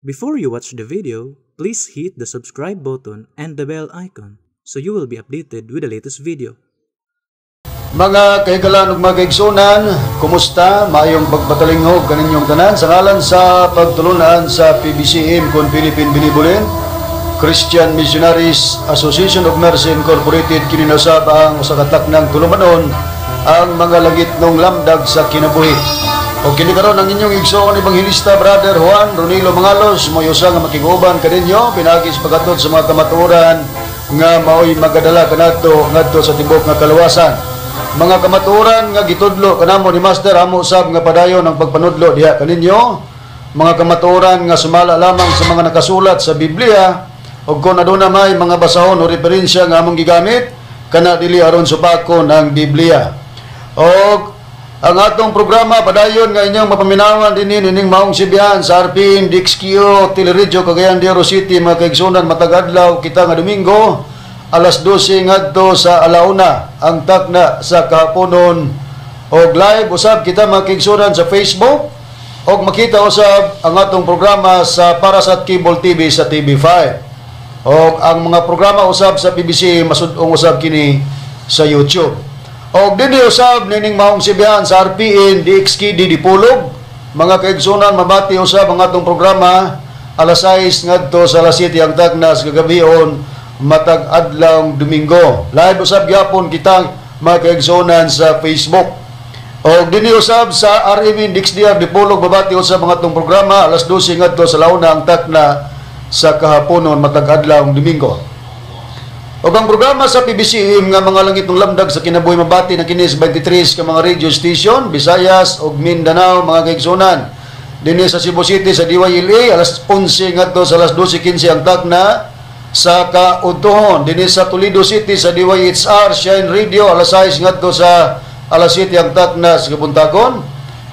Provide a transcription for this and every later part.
Before you watch the video, please hit the subscribe button and the bell icon so you will be updated with the latest video. Mga kahigalan ug mga kaigsunan, kumusta? Maayong pagpatalinghog kaninyong tanan sa ngalan sa pagtulunan sa PBCM kon Philippine Benevolent Christian Missionaries Association of Mercy Incorporated. Kini na usab ang usa ka taknang tulumanon ang mga langitnong lamdag sa kinabuhi. O kini karon ang inyong igsoon ebanghelista, Brother Juan Ronilo Mangalos, mo'y usa nga makiguban kaninyo pinaagi sa paghatod sa mga kamatuoran nga maoy magadala kanato ngadto sa tibok nga kaluwasan. Mga kamatuoran nga gitudlo kanamo ni Master, amo usab nga padayon ang pagpanudlo diha kaninyo. Mga kamatuoran nga sumala lamang sa mga nakasulat sa Biblia, ug kung aduna may mga basahon o referensya nga among gigamit kana, dili aron supakon ang Biblia. Og ang atong programa padayon nga inyong mapaminawan dinhi nining maong Sibihan sa RPN DXQ Teleradyo Cagayan de Oro City, mga kaigsunan, matag adlaw kita nga Domingo, alas 12 ngadto sa alauna ang takna sa kahaponon. Og live usab kita, mga kaigsunan, sa Facebook, og makita usab ang atong programa sa Parasat Cable TV sa TV5, og ang mga programa usab sa PBC masud-ong usab kini sa YouTube. Og dinhi usab nining maong Sibihan sa RPN DXKD Dipolog, mga kaigsunan, mabati usab ang atong programa alas 6 ngadto sa alas 7 ang takna sa kagabion matag adlaw Domingo. Live usab gyapon kita, mga kaigsunan, sa Facebook. Og dinhi usab sa RMN DXDR Dipolog mabati usab ang atong programa alas 12 ngadto sa launa ang takna sa kahaponon matag adlaw Domingo. Og ang programa sa PBCM nga mga langitnong lamdag sa kinabuhi mabati na kini sa 23 ka mga radio station, Visayas ug Mindanao, mga kaigsunan. Dinhi sa Cebu City sa DYLA alas 11 ngadto sa alas 12:15 ang takna sa kaudtohon. Dinhi sa Toledo City sa DYHR Shine Radio alas 6 ngadto sa alas 7 ang takna sa kabuntagon.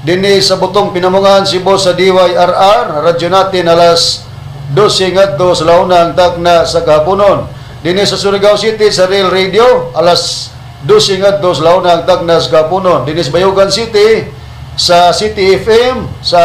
Dinhi sa Butong Pinamungahan, Cebu sa DYRR radyo natin alas 12 ngadto sa launa ang takna sa kahaponon. Dinhi sa Surigao City sa Real Radio alas 12 ngadto sa launa ang takna sa kahaponon. Dinhi sa Bayugan City sa City FM sa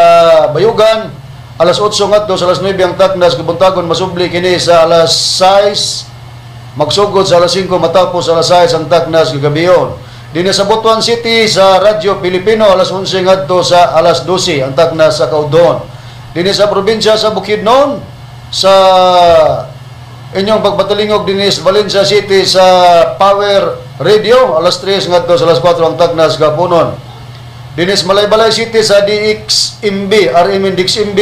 Bayugan alas 8 ngadto sa alas 9 ang takna sa kabuntagon. Masubli kini sa alas 6, magsugod sa alas 5, matapos sa alas 6 ang takna sa kagabion. Dinhi sa Butuan City sa Radyo Pilipino alas 11 ngadto sa alas 12 ang takna sa kaudon. Dinhi sa probinsya sa Bukidnon, sa inyong pagpatalingog dinhi sa Valencia City sa Power Radio alas 3 ngadto sa alas 4 ang takna sa kapunon. Dinhi sa Malaybalay City sa DXMB, RMN DXMB,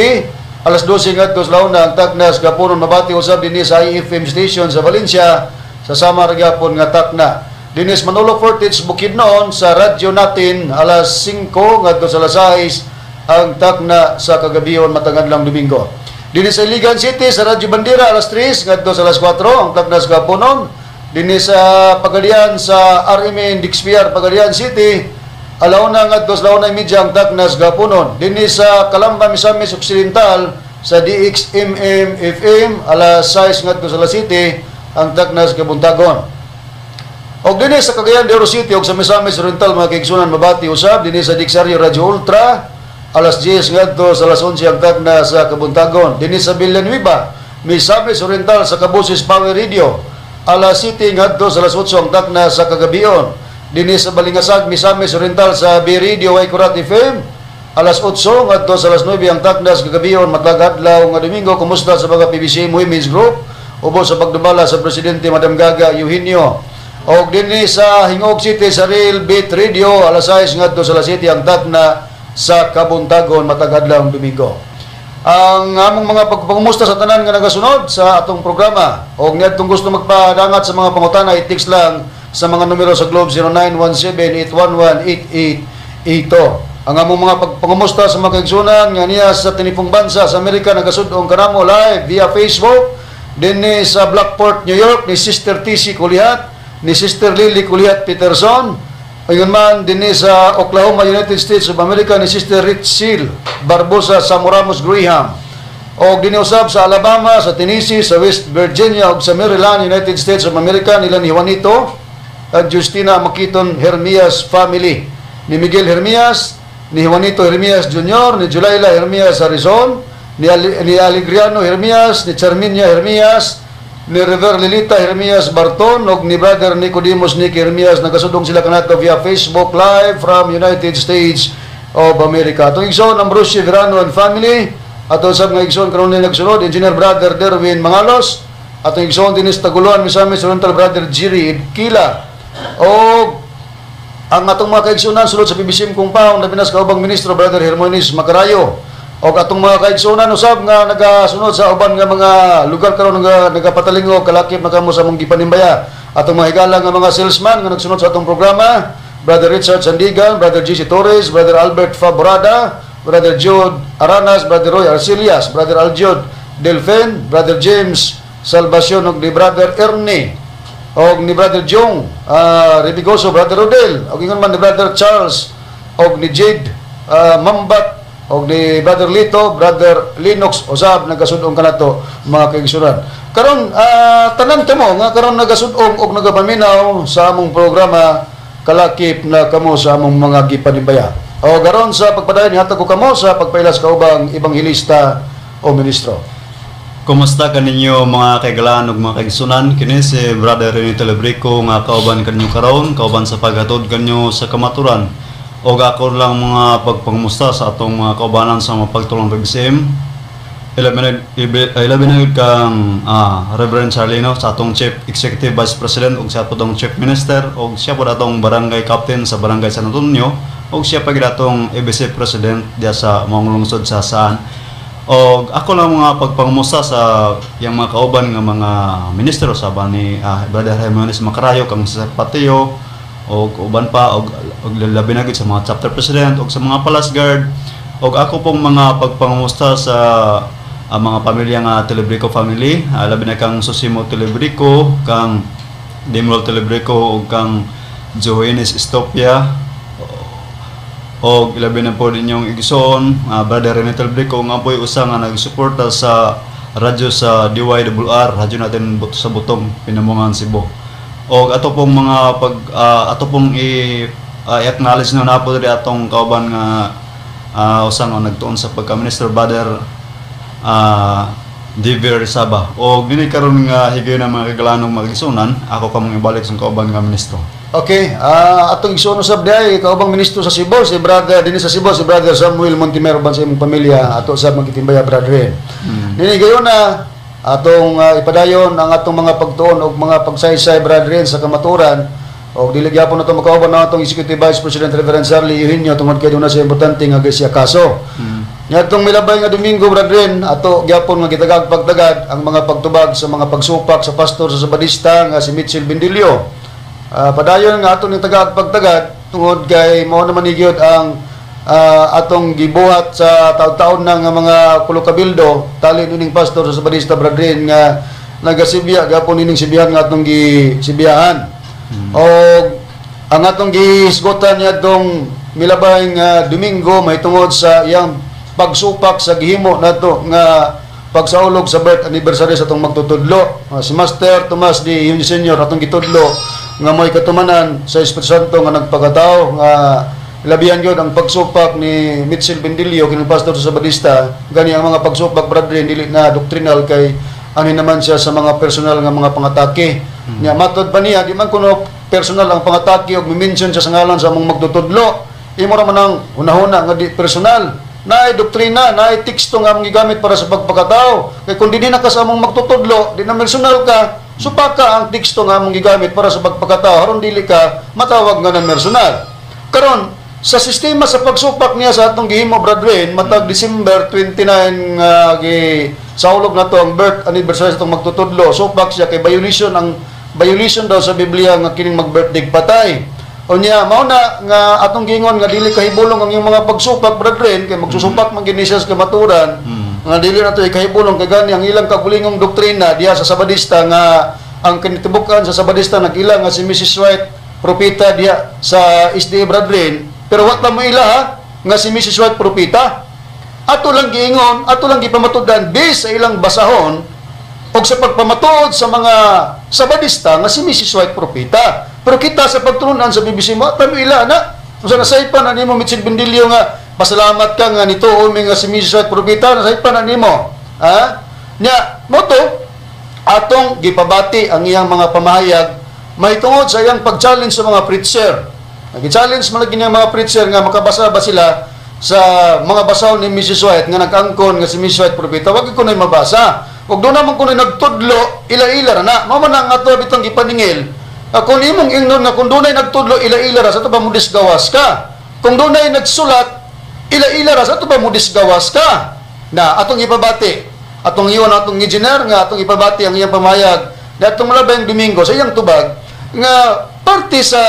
alas 12 ngadto sa launa ang takna sa kapunon. Mabati usab dinhi sa IFM station sa Valencia sa Samar gyapon nga takna. Dinhi sa Manolo Fortich, Bukidnon sa radyo natin alas 5 ngadto sa alas 6 ang takna sa kagabion matag adlaw Domingo. Dinhi sa Iligan City sa Radyo Bandera alas 3 ngadto sa alas 4 ang takna sa kapunon. Dinhi sa Pagadian sa RMN DXPR Pagadian City alauna ngadto sa 1:30 ang takna sa kapunon. Dinhi sa Calamba, Misamis Occidental sa DXMM FM alas 6 ngadto sa alas 7 ang takna sa kabuntagon. Og dinhi sa Cagayan de Oro City og sa Misamis Oriental, mga kaigsunan, mabati usab dinhi sa Dixario Radio Ultra alas 10 ngadto sa alas 11 ang takna sa kabuntagon. Dinhi sa Villanueva, Misamis Oriental sa Kabusis Power Radio alas 7 ngadto sa alas 8 ang takna sa kagabion. Dinhi sa Balingasag, Misamis Oriental sa B Radio ay Kurat FM alas 8 ngadto sa alas 9 ang takna sa kagabion matag adlaw nga Domingo. Kumusta sa mga PBC Women's Group ubos sa pagdumala sa presidente Madam Gaga Eugenio? Og dinhi sa Gingoog City sa Real Beat Radio alas 6 ngadto sa alas 7 ang takna sa kabuntagon matag adlaw Domingo. Ang among mga pagpangumusta sa tanan nga nagasunod sa atong programa og niadtong gusto magpadangat sa mga pangutana, i-text lang sa mga numero sa Globe 0917-811-8882. Ang among mga pagpangumusta sa mga kaigsunan nga niya sa tinipong bansa sa Amerika nagasud-ong kanamo live via Facebook dinhi sa Blackport, New York, ni Sister TC Kulihat, ni Sister Lily Kulihat Peterson. Ayun man dinhi sa Oklahoma, United States of America, ni Sister Richil Barbosa Samoramos Graham. Og dinhi usab sa Alabama, sa Tennessee, sa West Virginia ug sa Maryland, United States of America, nila ni Juanito at Justina Makiton Hermias family, ni Miguel Hermias, ni Juanito Hermias Jr., ni Julayla Hermias Arizon, ni Alegriano Hermias, ni Charminia Hermias, ni River Lilita Hermias Barton ug ni Brother Nicodemus Nick Hermias. Nagasudong sila kanato via Facebook Live from United States of America. Atong igsoon Ambrosio Verano and family, ato sab nga igsoon karon ni nagsunod, Engineer Brother Derwin Mangalos, atong igsoon dinis Taguluan, Misamis Oriental, Brother Jiri Idkila, og ang atong mga kaigsunan sulod sa PBCM compound, labi na sa kaubang ministro, Brother Hermonis Macarayo, og atong mga kaigsunan usab nga nagasunod sa uban nga mga lugar karon nga nagapatalingog, kalakip na kamo sa among gipanimbaya. Atong mga higala nga mga salesman nga nagsunod sa atong programa, Brother Richard Sandigan, Brother GC Torres, Brother Albert Faborada, Brother Jude Aranas, Brother Roy Arcelias, Brother Aljod Delfin, Brother James Salvacion ug ni Brother Ernie og ni Brother Jong Ribigoso, Brother Rodel, og ingon man ni Brother Charles og ni Jade Mambat og ni Brother Lito, Brother Linux usab nagasud-ong kanato, mga kaigsunan. Karon tanan kamo nga karon nagasud-ong og nagapaminaw sa among programa, kalakip na kamo sa among mga gipanimbaya. O garon sa pagpadayon, hatag ko kamo sa pagpailas kaubang ebanghelista o ministro. Kumusta kaninyo, mga kaigalaan ug mga kaigsunan? Kini si Brother Rene Telebrico nga kauban kanyo karon, kauban sa paghatod kanyo sa kamaturan. Og ako lang mga pagpangmusta sa atong mga kaubanan sa mga pagtulong PBCM. Ilabi na kang Reverend Charlino sa atong Chief Executive Vice President ug sa atong Chief Minister ug siya pod atong Barangay Captain sa Barangay San Antonio ug siya pa gid atong ABC President diya sa maong lungsod sa Saan. Og ako lang mga pagpangmusta sa iyang mga kauban nga mga ministro sa ni Brother Jimenez Macarayo, kang sa Patio og uban pa og labi na gid sa mga chapter president og sa mga palace guard. Og ako pong mga pagpangamusta sa mga pamilya nga Telebrico family, labi na kang Susimo Telebrico, kang Dimrol Telebrico ug kang Johannes Estopia og ilabi na po ninyong igsoon, Brother Rene Telebrico nga po'y usa nga nagsuporta sa radyo sa DYWR, radyo natin sa Butong, Pinamungan, Cebu. Og ato pong mga pag ato pong i-acknowledge na po diri atong kauban nga usa nga nagtuon sa pagka-minister, Brother Diver Saba. Og dinhi karon nga higayon ng mga kagalanong mga igsunan, ako kamong ibalik sa kauban nga ministro. Okay, atong igsoon usab diay kaubang ministro sa Cebu, si Brother dinhi sa Cebu, si Brother Samuel Montemero ban sa imong pamilya, ato sa magitimbaya, brother. Dinhi gayon na atong ipadayon ang atong mga pagtuon og mga pagsaysay, brother, sa kamaturan. Og dili gyapon nato makauban na atong Executive Vice President Reverend Charlie Eugenio tungod kay duna sa importante nga siya kaso. Niadtong milabay nga Domingo, brethren, ato gyapon nga gitagag pagtagad ang mga pagtubag sa mga pagsupak sa pastor sa Sabadista nga si Mitchell Bendilio. Padayon nga ato ning tagag pagtagad tungod kay mao naman ni gyud ang atong gibuhat sa taud-taon na nga mga kulokabildo tali nining pastor sa Sabadista, brethren, nga nagasibya gyapon nining sibihan nga atong gisibiyahan. Og ang atong gihisgotan niadtong milabay nga Domingo mahitungod sa iyang pagsupak sa gihimo nato nga pagsaulog sa birth anniversary sa atong magtutudlo, si Master Tomas D. Eugenio Senior, atong gitudlo nga may katumanan sa Espiritu Santo nga nagpakatao, nga labihan gyud ang pagsupak ni Mitchell Bendilio kining pastor sa Sabadista. Gani ang mga pagsupak, brethren, dili na doctrinal kay ani naman siya sa mga personal nga mga pangatake. Nya matod pa niya di man kuno personal ang pangatake og mi-mention siya sa ngalan sa among magtutudlo. Imo ra man ang hunahuna nga di personal. Naay doktrina, naay teksto nga among gigamit para sa pagpakatao. Kay kung di na ka sa among magtutudlo, di na personal ka, supaka ang teksto nga among gigamit para sa pagpakatao aron dili ka matawag nga ng personal. Karon sa sistema sa pagsupak niya sa atong gihimo, brethren, matag December 29 nga gi saulog na to ang birth anniversary sa atong magtutudlo, supak siya kay violation ang violation daw sa Biblia nga kining mag-birthday patay. Unya mao na nga atong giingon nga dili kahibulong ang iyong mga pagsupak, brethren, kay magsusupak man gini siya sa kamaturan nga dili na to ikahibulong kay gani ang ilang kagulingong doktrina diha sa Sabadista nga ang kinitibukan sa Sabadista nag-ila nga si Mrs. White propeta diha sa SDA, brethren, pero wa ta mo ila ha, nga si Mrs. White propeta. Ato lang giingon, ato lang gipamatudan based sa ilang basahon og sa pagpamatuod sa mga Sabadista nga si Mrs. White propeta. Pero kita sa pagtulunan sa BBC mo, tamo ila na. Unsa nasaypan ani mo, Mitchell Bendilio, nga Pasalamat ka nga nituo mi nga si Mrs. White propeta, nasayod pa na nimo. Ha? Nya, mo to atong gipabati ang iyang mga pamahayag mahitungod sa iyang pag-challenge sa mga preacher. Nag-challenge man lagi niya mga preacher nga makabasa ba sila sa mga basaw ni Mrs. White nga nag-angkon nga si Mrs. White propeta, wag ko na mabasa. Ug doon naman kuno nagtudlo, ila-ila ra na. Mao man ang ato bitong gipaningil. Kung imong ingnon nga kung dunay nagtudlo, ila-ila ra, sa ato ba mo disgawas ka? Kung dunay nagsulat, ila-ila ra, sa ato ba mo disgawas ka? Na atong ipabati, atong iwan atong engineer nga atong ipabati ang iyang pamayag atong labing Domingo sa iyang tubag nga parte sa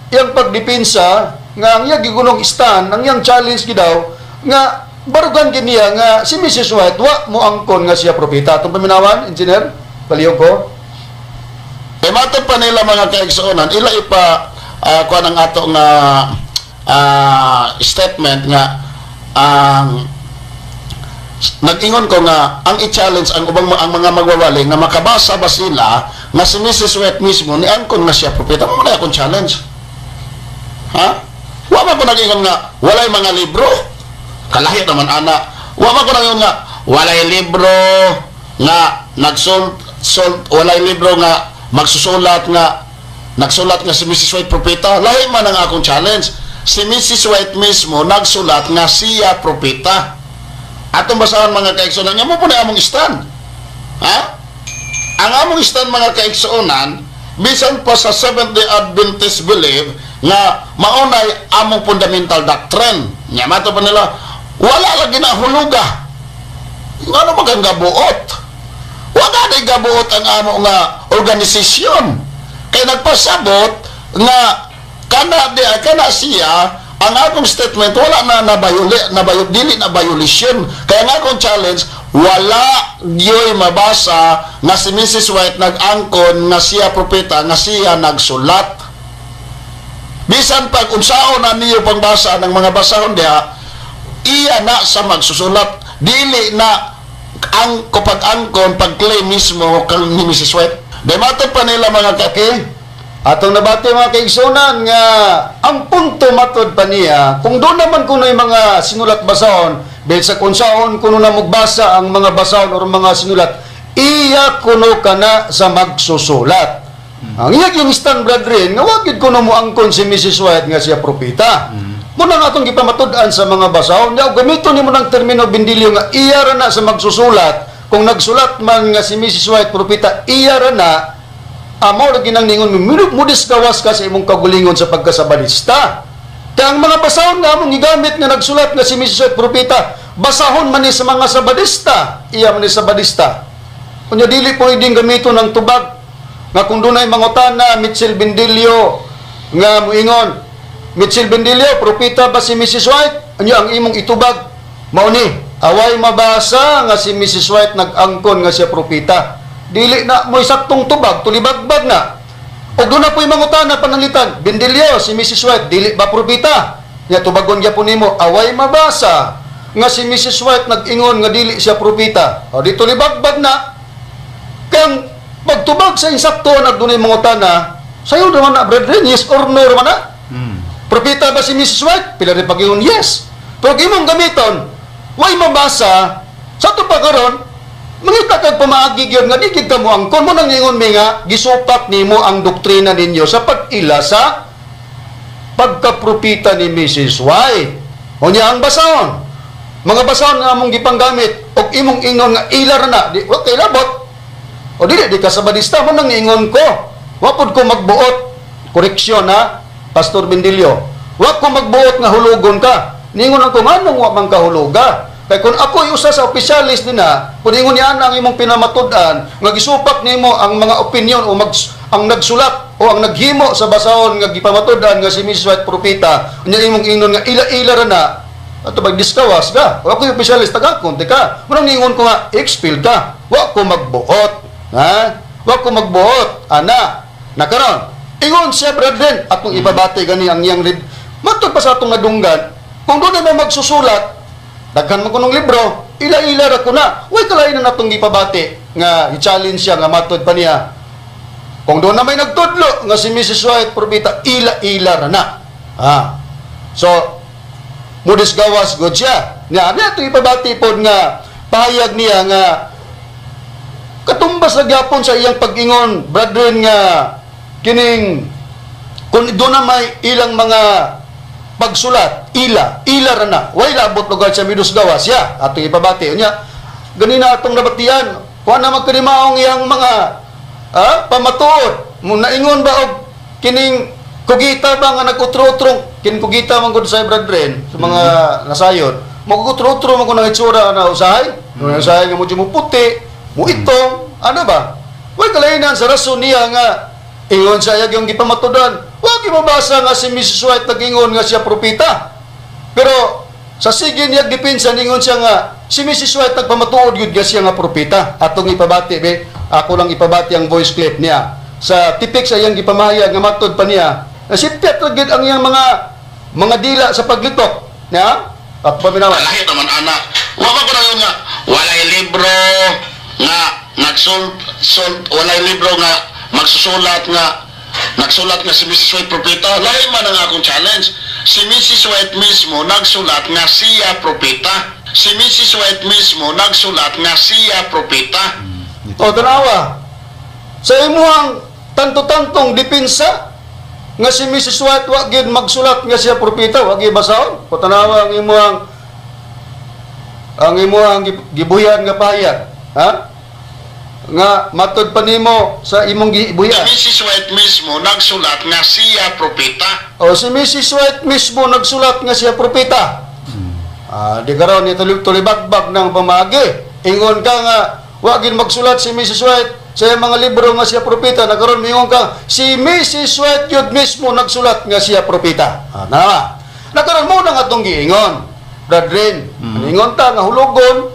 iyang pagdepensa nga ang iyang gigunong stand, ang iyang challenge gidaw nga barugan gid niya nga si Mrs. White wa mo angkon nga siya propeta. Atong paminawan, engineer, palihog ko. Kay matod pa nila, mga kaigsuonan, ila ipa kuan ang ato nga statement nga ang nag-ingon ko nga ang i-challenge ang ubang ang mga magwawali nga makabasa ba sila nga si Mrs. White mismo ni angkon nga siya propeta. Mo na akong challenge, ha? Wa man ko nag-ingon nga walay mga libro, kalahi naman ana. Wa man ko nag-ingon nga walay libro nga nagsul sul, walay libro nga magsusulat nga nagsulat nga si Mrs. White propeta. Lahi man ang akong challenge. Si Mrs. White mismo nagsulat nga siya propeta. Atong basahan, mga kaigsuonan. Nga mo po na among stand, ha? Ang among stand, mga kaigsuonan, bisan pa sa Seventh Day Adventist believe nga maunay among fundamental doctrine. Nya mato pa nila wala lagi na huluga. Ngano magang gabuot? Wala na gabuot ang amo nga organisasyon kay nagpasabot nga kana di kana siya. Ang akong statement wala na nabayuli nabayo, dili na violation. Kaya nga akong challenge, wala gyoy mabasa nga si Mrs. White nag-angkon nga siya propeta nga siya nagsulat. Bisan pag unsaon na niyo pangbasa ng mga basahon diha, iya na sa magsusulat, dili na ang kapag angkon pag-claim mismo kang ni Mrs. White. Dahil pa nila, mga ka Okay? Atong nabati, mga kaigsunan, nga ang punto matod pa niya, kung doon naman kuno yung mga sinulat basahon, sa kung saon kuno na mugbasa ang mga basahon or mga sinulat, iya kuno kana sa magsusulat. Ang iya yung stand, brethren, nga wag gid kuno mo angkon si Mrs. White nga siya propeta. Muna nga atong gipamatud-an sa mga basahon, nga gamiton nimo ng termino, Bindilyo, nga iya ra na sa magsusulat, kung nagsulat man nga si Mrs. White propeta, iya ra na. Amo ra ginang ningon mudis gawas ka sa imong kagulingon sa pagkasabalista. Kaya ang mga basahon nga among gigamit nga nagsulat nga si Mrs. White propeta, basahon man ni sa mga sabadista, iya man ni sabadista. Unya dili pwedeng gamiton ng tubag nga kung dunay mangutana, Mitchell Bendilio, nga muingon, "Mitchell Bendilio, propeta ba si Mrs. White?" Unya ang imong itubag mao ni, "Away mabasa nga si Mrs. White nag-angkon nga siya propeta." Dili na mo'y saktong tubag, tulibagbag na. O doon na po'y mangutana pananglitan, "Bendilio, si Mrs. White, dili ba propeta?" Nya tubagon gyapon nimo, "Away mabasa nga si Mrs. White nag-ingon nga dili siya propeta." O di tulibagbag na. Kang pagtubag sa insakto na dunay mangutana, sayo naman na, brethren, yes or no naman na. Propeta ba si Mrs. White? Pila rin pag-ingon, yes. Pero kung imong gamiton, way mabasa, sa ato pa karon, mangita kag pamaagi gyud nga di gid ka mo angkon. Mo nang ingon mi nga gisupak nimo ang doktrina ninyo sa pag-ila sa pagkapropita ni Mrs. White. Unya ang basahon, mga basahon nga among gipanggamit og imong ingon nga ila ra na, di wa kay labot. O dili di ka sabadista. Mo nang ingon ko, wa pud ko magbuot, koreksyon ha, Pastor Bendilio, wa ko magbuot nga hulugon ka. Ningon ako nganong wa man kahuluga? Kay kung ako usa sa opisyalis nina, kung ingon niya ang imong pinamatud-an nga gisupak nimo ang mga opinion o ang nagsulat o ang naghimo sa basahon nga gipamatud-an nga si Mrs. White propeta, unya imong ingnon nga ila-ila ra na, ato magdiskawas ka. Wa ko opisyalis, tagakon ka. Munang ningon ko nga expel ka. Wa ko magbuot. Ha? Wa ko magbuot. Ana, nakaron. Ingon siya, brethren, atong ibabati gani ang iyang matod pa sa atong nadunggan, kung doon may magsusulat, daghan man kunong libro, ila-ila ra ko na. Way kalain na natong gipabati nga i-challenge siya nga matod pa niya. Kung doon na may nagtudlo nga si Mrs. White propeta, ila-ila ra na. Ah. So, Mudisgawas gud siya. Nya niya ito ipabati pod nga pahayag niya nga katumbas na gyapon sa iyang pag-ingon, brethren, nga kining kung doon na may ilang mga pagsulat, ila, ila ra na, way labot lugar sa midusgawas siya, atong ipabati. Nya, ganina atong nabatian, wa na magkanimaong iyang mga pamatuod, naingon ba og kining kugita ba nga nag-utro-utrong, kining kugita man gud sa brethren, sa mga nasayod, magutro-utro man kung ang itsura na usahay, usahay nga medyo mo puti, mo itong, ano ba? Way kalainan sa rason niya nga ingon sa iyang yung gipamatudan, wag mabasa nga si Mrs. White nag-ingon nga siya propeta. Pero sa sige niya depensa ningon siya nga si Mrs. White nagpamatuod gyud nga siya nga propeta. Atong ipabati be, ako lang ipabati ang voice clip niya. Sa tipik sa iyang gipamahayag nga matod pa niya, nasipyat ra gyud ang iyang mga dila sa paglitok niya. At paminawan. Lahi naman ana. Wa ba ko na yun nga walay libro nga walay libro nga magsusulat nga nagsulat nga si Mrs. White propeta. Lahi man ang akong challenge. Si Mrs. White mismo nagsulat nga siya propeta. Si Mrs. White mismo nagsulat nga siya propeta. O tanawa. Sa imuhang tanto-tantong depensa nga si Mrs. White wa gid magsulat nga siya propeta, wa gid basahon. O tanawa ang imuhang gibuyan nga pahayag, ha? Nga matod pa nimo sa imong gibuyan. Si Mrs. White mismo nagsulat nga siya propeta. O si Mrs. White mismo nagsulat nga siya propeta. Di karon ni tulibagbag ng pamagi. Ingon ka nga wa gid magsulat si Mrs. White sa iyang mga libro nga siya propeta. Nakaron mingon ka si Mrs. White yun mismo nagsulat nga siya propeta. Nawa. Nakaron mo na nga atong giingon, brethren. Ingon ta nga hulugon,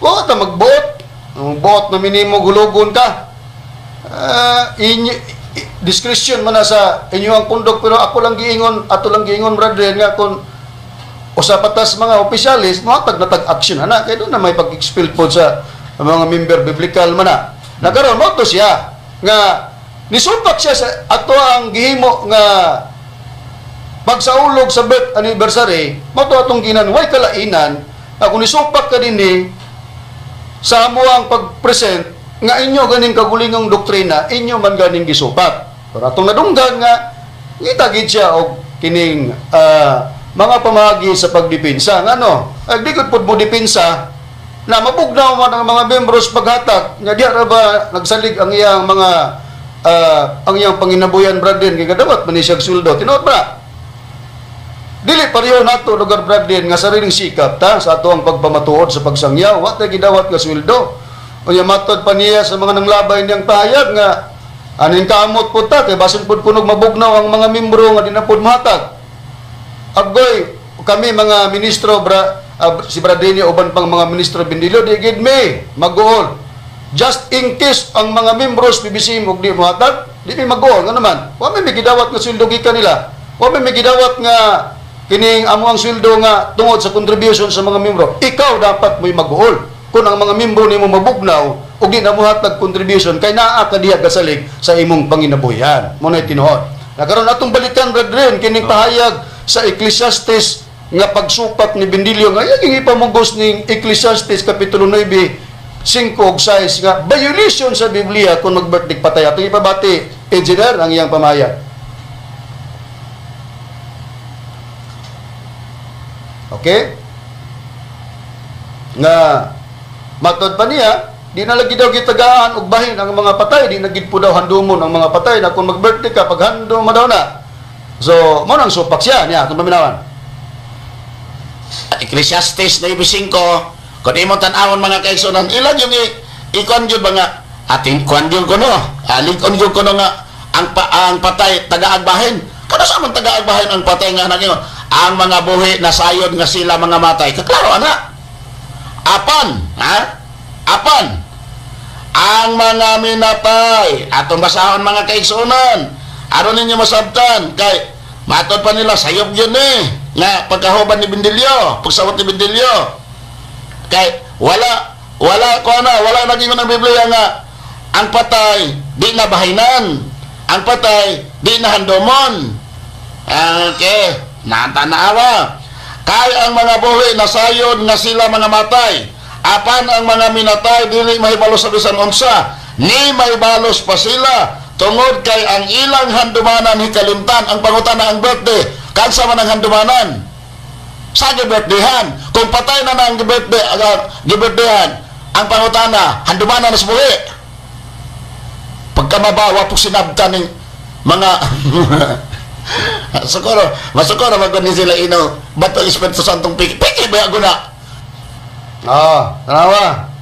wa ta magbuot. Ang buot na minimo hulugon ka. Discretion man na sa inyong kundok, pero ako lang giingon, ato lang giingon, brethren, nga kung usa patas mga opisyalis, mga tag action ana kay doon na may pag-expel po sa mga member biblical man na. Nakaron mo to siya nga nisupak siya sa ato ang gihimo nga pagsaulog sa birth anniversary, mo to atong ginan way kalainan ako nisupak ka dinhi sa amo ang pag-present nga inyo ganing kagulingong doktrina, inyo man ganing gisupak. Pero atong nadunggan nga ngita gid siya og kining mga pamagi sa pagdepensa. Ngano? Ay di gud pud mo depensa na mabugnaw man ang mga membros paghatag nga diya ra ba nagsalig ang iyang mga ang iyang panginabuyan, brethren, kay kadawat man ni siyag sweldo. Tinuod ba? Dili pareho nato lugar, brethren, nga sariling sikap ta sa ato ang pagpamatuod sa pagsangyaw, wa tay gidawat nga sweldo. Unya matod pa niya sa mga nanglabay niyang pahayag nga aning kamot pud ta kay basin pud kunog mabugnaw ang mga membro nga di na pud mohatag. Agoy kami mga ministro si Bradini uban pang mga ministro Bindilio di gid mi mag-uol. Just in case ang mga membros PBC og di mohatag, di mi mag-uol ngano man. Wa mi gidawat nga sweldo gikan nila. Wa mi gidawat nga kining amo ang sweldo nga tungod sa contribution sa mga membro. Ikaw dapat mo'y mag-uol. Kung ang mga membro nimo mabugnaw og di na mohatag contribution kay naa ka diha gasalig sa imong panginabuhian. Mo nay tinuod. Nakaron atong balikan, brethren, kining pahayag sa Ecclesiastes nga pagsupak ni Bindilio nga iyang ipamugos ning Ecclesiastes kapitulo 9 5 ug 6 nga violation sa Biblia kung mag-birthday patay. Atong ipabati, engineer, ang iyang pamahayag. Okay? Nga matod pa niya, di na lagi daw gitagaan og bahin ang mga patay, di na gid po daw handumon ang mga patay na kung mag-birthday ka paghandom mo daw na. So, mo nang supak siya niya atong paminawan. Ecclesiastes 9:5, kung imo tan-awon mga kaigsunan, ilan yung ikuan jud ba nga ating kuan jud kuno, alikon jud kuno nga ang patay tagaagbahin. Kada sa man tagaagbahin ang patay nga nagingon, ang mga buhi na sayod nga sila mga matay. Kaklaro ana. Apan, ha? Apan ang mga minatay. Atong basahon mga kaigsunan. Aron ninyo masabtan kay matod pa nila sayop yun nga pagkahuban ni Bindilio, pagsawat ni Bindilio. Kay wala ko ana, wala nagingon ang Biblia nga ang patay di na bahinan, ang patay di na handomon. Okay, natanawa. Kay ang mga buhi nasayod nga sila mga matay. Apan ang mga minatay dili mahibalo sa bisan unsa, ni mahibalos pa sila tungod kay ang ilang handumanan hikalimtan. Ang pangutana, ang birthday, kansa man ang handumanan? Sa gibirthday-han. Kung patay na ang gibirthday-han, ang pangutana, handumanan na sa buhi. Pagkamabawa po sinabtan ng mga Socorro, masokoro magod ni sila ino bato Espiritu Santong piki. Piki ba guna? Ah, tanawa.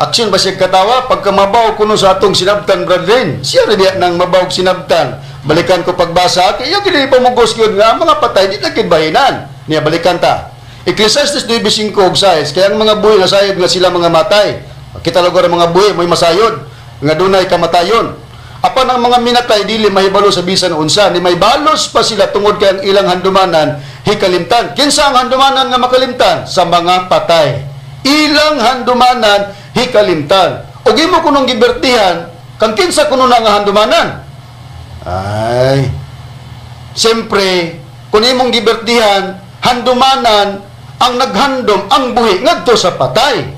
Aksyon ba siya katawa pagka mabaw kuno sa atong sinabtan, brethren? Siya rin diya nang mabaw sinabtan. Balikan ko pagbasa kay iya kini pamugos gyud nga ang mga patay di na bahinan. Niya balikan ta. Ecclesiastes 9:5 ug 6, kaya ang mga buhi nasayod nga sila mga matay. Kita lugar ang mga buhi mo'y masayod nga dunay kamatayon. Apan ang mga minatay dili mahibalo sa bisan unsa, ni may balos pa sila tungod kay ang ilang handumanan hikalimtan. Kinsa ang handumanan nga makalimtan? Sa mga patay. Ilang handumanan hikalimtan. Og imo kunong gibertihan, kang kinsa kuno na nga handumanan? Ay. Siyempre, kung imong gibertihan, handumanan ang naghandom ang buhi ngadto sa patay.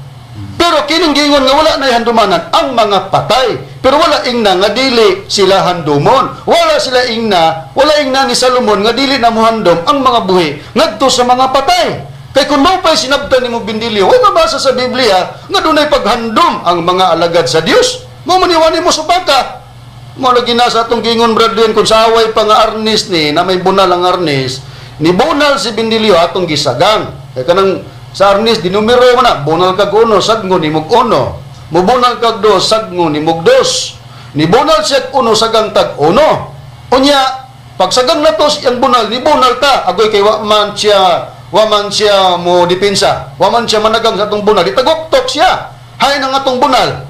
Pero kining giingon nga wala na handumanan ang mga patay. Pero wala ingna nga dili sila handumon. Wala sila ingna, wala ingna ni Salomon nga dili na mohandom ang mga buhi ngadto sa mga patay. Kay kung mao pa'y sinabtan nimo Bindilyo, way mabasa sa Biblia nga dunay paghandom ang mga alagad sa Dios. Mao man ni mo supaka. Mao lagi na sa atong giingon, brethren, kung sa away pa nga arnis ni na may bunal ang arnis, ni bunal si Bindilyo atong gisagang. Kay kanang sa arnis dinumero man na, bunal kag uno, sagmo nimog uno. Mubunal kag dos, sagmo nimog dos. Nibunal siya uno, sagang tag uno. Unya, pagsagang na to siyang bunal, nibunal ta. Agoy kay wa man siya mo dipinsa. Wa man siya managang sa atong bunal. Itagoktok siya. Hay na nga atong bunal.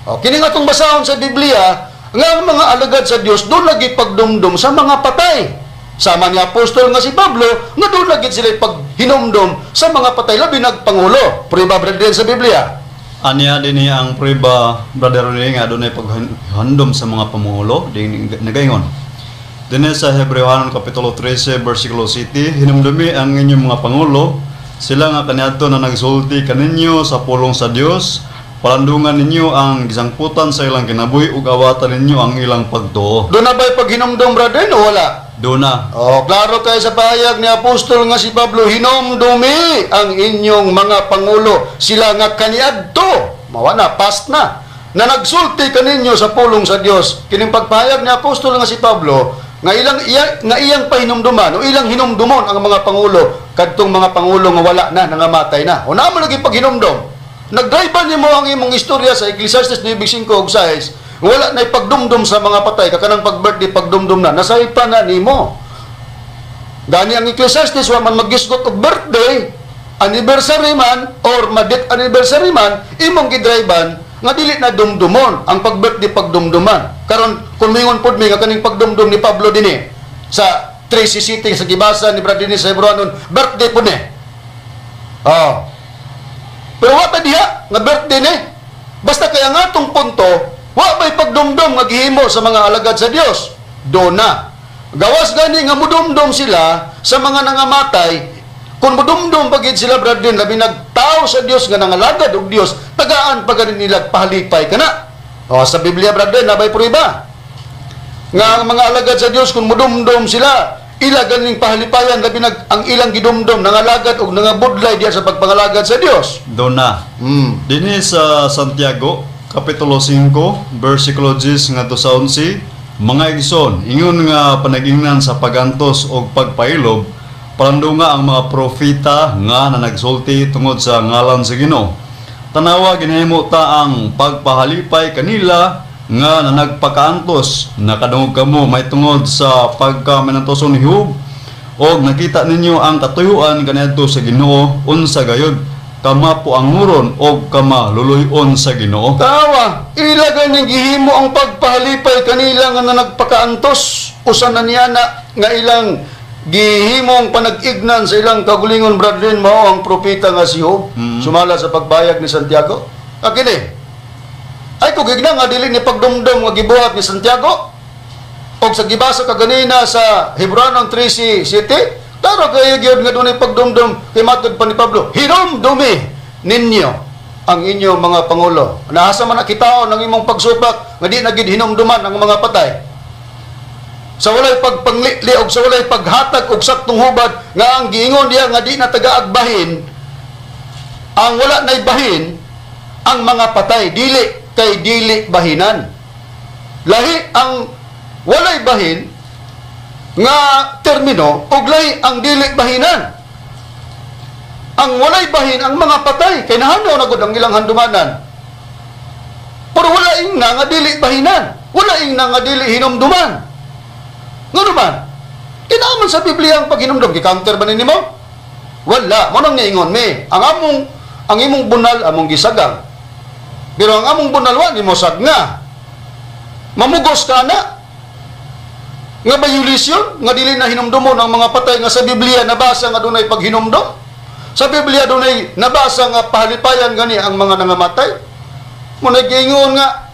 O, kini nga atong basahon sa Biblia, nga ang mga alagad sa Dios doon lagi pagdumdum sa mga patay. Sama ni apostol nga si Pablo, nga doon lagi sila paghinumdum sa mga patay, labi nagpangulo. Prueba, brethren, sa Biblia. Aniya din niya ang prueba, brother Rene, nga doon ay paghandom sa mga pamulo, di nagaingon. Dinhi sa Hebreohanon Kapitulo 13, versikulo 7, hinumdumi ang inyong mga pangulo, sila nga kaniadto na nagsulti kaninyo sa pulong sa Dios, palandungan ninyo ang gisangputan sa ilang kinabuhi ug awatan ninyo ang ilang pagtuo. Doon na ba'y paghinumdum, brother, o wala? Doon na. Oh, klaro kay sa pahayag ni apostol nga si Pablo, hinumdumi ang inyong mga pangulo, sila nga kaniadto, mawa na, past na, na nagsulti kaninyo sa pulong sa Dios. Kining pagpahayag ni apostol nga si Pablo, nga iyang pahinumduman o ilang hinumdumon ang mga pangulo, kadtong mga pangulo nga wala na, nangamatay na. O naa mo lagi paghinumdum. Nagdrive nimo ang imong istorya sa Ecclesiastes 9:5 ug 6, wala na ipagdumdum sa mga patay, kakanang pag-birthday pagdumdum na, nasaypa na nimo. Gani ang Ecclesiastes wa man maggisgot og birthday, anniversary man or ma-death anniversary man, imong gidrivean nga dili na dumdumon ang pag-birthday pagdumduman. Karon kung mingon pud mi nga kaning pagdumdum ni Pablo dinhi sa 13 City sa gibasa ni Brad Dennis sa Hebreohanon, birthday pud ni. Oh. Pero wa pa diha nga birthday ni. Basta kaya nga atong punto, wa ba'y pagdumdum nga gihimo sa mga alagad sa Dios? Do na. Gawas gani nga mudumdum sila sa mga nangamatay. Kung mudumdum pa gid sila, brethren, labi nagtao sa Dios nga nangalagad og Dios, tagaan pa gani nila pahalipay kana. O sa Biblia, brethren, nabay prueba nga ang mga alagad sa Dios kung mudumdum sila, ila ganing pahalipayan, labi nag ang ilang gidumdum nangalagad og nangabudlay diya sa pagpangalagad sa Dios. Do na. Dinhi sa Santiago Kapitulo 5, versikulo 10 ngadto sa 11, mga igsoon, ingon nga panagingnan sa pagantos og pagpailob, palandunga ang mga propeta nga nanagsulti tungod sa ngalan sa Ginoo. Tanawa ginahimo ta ang pagpahalipay kanila nga nanagpakaantos. Nakadungog kamo may tungod sa pagkaminantoson ni Job, og nakita ninyo ang katuyuan kaniadto sa Ginoo, unsa gayud kama po ang nguron og kama luluyon sa Ginoo. Tawa, ila ganing gihimo ang pagpahalipay kanila nga nanagpakaantos. Usa na niya na nga ilang gihimong panag-ignan sa ilang kagulingon, brethren, mao ang propeta nga si Job. Sumala sa pagbayag ni Santiago. Akini ay kung gigna nga dili ni pagdumdum nga gibuhat ni Santiago og sa gibasa kaganina sa Hebreohanon 13 City, Klaro kayo gyud nga dunay pagdumdum kay matod pa ni Pablo, hinumdumi ninyo ang inyong mga pangulo. Naasa man na kitaon ang imong pagsupak nga di na gid hinumduman ang mga patay. Sa walay pagpanglili og sa walay paghatag og saktong hubad nga ang giingon diha nga di na tagaagbahin ang wala nay bahin ang mga patay, dili kay dili bahinan. Lahi ang walay bahin nga termino og lahi ang dili bahinan. Ang walay bahin ang mga patay kay nahanaw na gud ang ilang handumanan. Pero wala ingna nga dili bahinan, wala ingna nga dili hinumduman. Ngano man? Kinaaman sa Biblia ang paghinumdum, gi-counter ba nimo? Wala, mo nang niingon mi. Ang imong bunal among gisagang. Pero ang among bunal wa nimo sagna. Mamugos ka na. Nga violation nga dili na hinumdumon ang mga patay nga sa Biblia nabasa nga dunay paghinumdum. Sa Biblia dunay nabasa nga pahalipayan gani ang mga nangamatay. Mo nagingon nga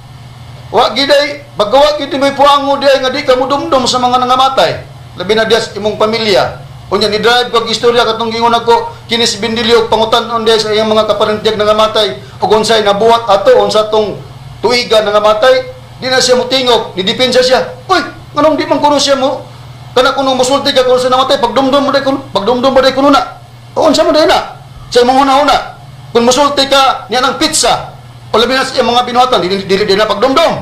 wa giday paggawa gid mo'y puango diay nga di ka modumdum sa mga nangamatay. Labi na diya sa imong pamilya. Unya ni drive kog istorya katong giingon ako kini si Bindilio pangutan-on diay sa iyang mga kaparentyag nangamatay ug unsay nabuhat ato unsa tong tuiga nangamatay, di na siya motingog, ni depensa siya. Uy, nganong di man kuno siya mo kana kuno mosulti ka kuno sa namatay pagdumdum mo day kuno, pagdumdum mo day kuno na. O unsa mo day na? Sa imong hunahuna. Kung mosulti ka niya ng pizza o labi na sa iyang mga binuhatan, di na pagdumdum.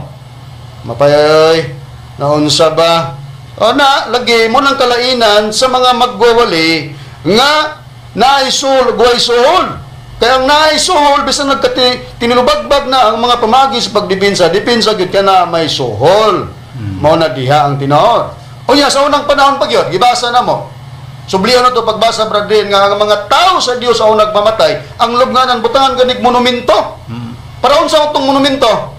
Mapayay, naunsa ba? O na, lagi mo ng kalainan sa mga magwawali nga naisuhol, guway suhol. Kaya ang naisuhol, bisan tinulubagbag na ang mga pamagi sa pagdipinsa, dipinsa gyud ka na may suhol. Mao na diha ang tinuod. O ya, sa unang panahon pag yun, gibasa na mo. Sublihan na to pagbasa, brethren, nga ang mga tao sa Dios ang nagmamatay, ang lubnganan, butangan ganig monumento. Para unsa itong monumento?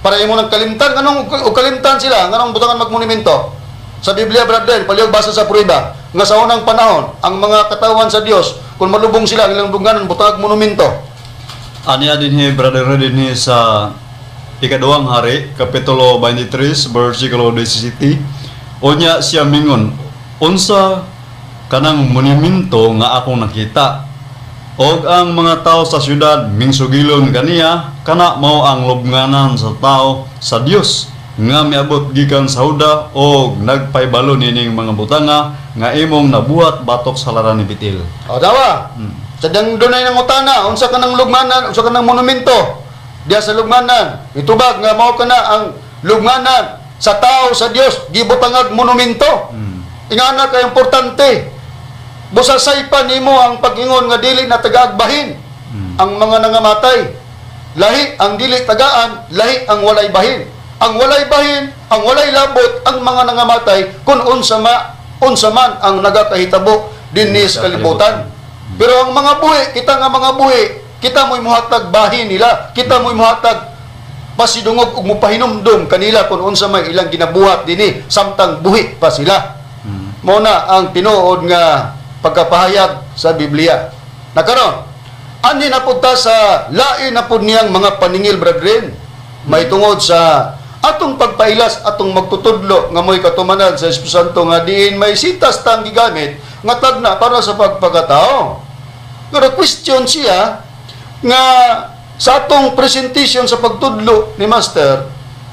Para imo nang kalimtan, nganong og kalimtan sila, nganong butangan magmonumento? Sa Biblia, brethren, palihog basa sa prueba, nga sa unang panahon, ang mga katawan sa Dios, kung malubong sila, ang ilang lubnganan, butangag monumento. Aniya dinhi, brother, dinhi sa ikaduhang hari, kapitulo 23, versikulo 17. Unya siya mingon, unsa kanang monumento nga akong nakita? Og ang mga tao sa syudad mingsugilon kaniya, kana mao ang lubnganan sa tao sa Dios nga miabot gikan sa Huda og nagpaybalo nining mga butanga nga imong nabuhat batok sa laran ni Bitil. O dawa. Sa dang dunay nang utana, unsa kanang lugmanan, unsa kanang monumento diya sa lugmanan. Itubag nga mao kana ang lugmanan sa tao sa Dios, gibutangag monumento. Ingana kay importante. Busa saypa nimo ang pag-ingon nga dili na tagaagbahin ang mga nangamatay. Lahi ang dili tagaan, lahi ang walay bahin. Ang walay bahin, ang walay labot ang mga nangamatay kung unsa man ang nagakahitabo dinhi sa kalibutan. Pero ang mga buhi, kita nga mga buhi, kita mo'y muhatag bahin nila, kita mo'y muhatag pasidungog ug mupahinumdum kanila kung unsa may ilang ginabuhat dinhi samtang buhi pa sila. Mao na ang tinuod nga pagkapahayag sa Biblia. Nakaron, ani na pud ta sa lain na pud niyang mga paningil, brethren, may tungod sa atong pagpailas, atong magtutudlo nga mo'y katumanan sa Espiritu Santo nga diin may sitas tang gigamit nga tagna para sa pagpagkatao. Pero question siya nga sa atong presentation sa pagtudlo ni Master,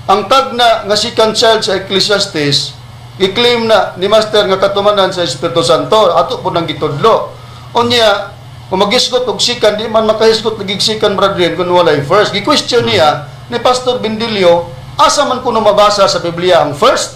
ang tagna nga second child sa Ecclesiastes, i-claim na ni Master nga katumanan sa Espiritu Santo, ato po nang gitudlo. Unya, kung magisgot og second, di man makahisgot nagig second, brethren, kung walay first. Gi-question niya ni Pastor Bindilio, asa man kuno mabasa sa Biblia ang first?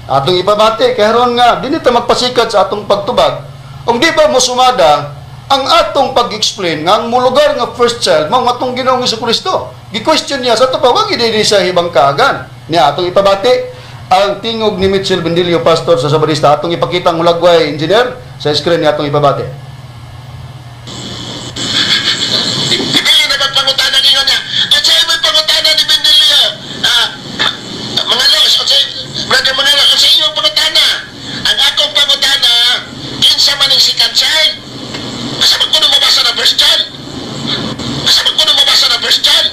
Atong ipabati, kay haron nga, dinita magpasikat sa atong pagtubag. Kung di ba mosumada, ang atong pag-explain nga ang mulugar nga first child, mao atong Ginoong Jesucristo. Gi-question niya sa ato pa, wag gid sa hibang kaagan. Niya atong ipabati ang tingog ni Mitchell Bindilio, pastor sa Sabarista. Atong ipakita ang mulagway, engineer, sa screen niya atong ipabati. Dili na pagpangutana ninyo niya. At sa imong pangutana ni Bindilio, mga los, brother mga los, sa inyong pangutana, ang akong pangutana, kinsa man ang second child? Asa man kuno mabasa na first child? Asa man kuno mabasa na first child?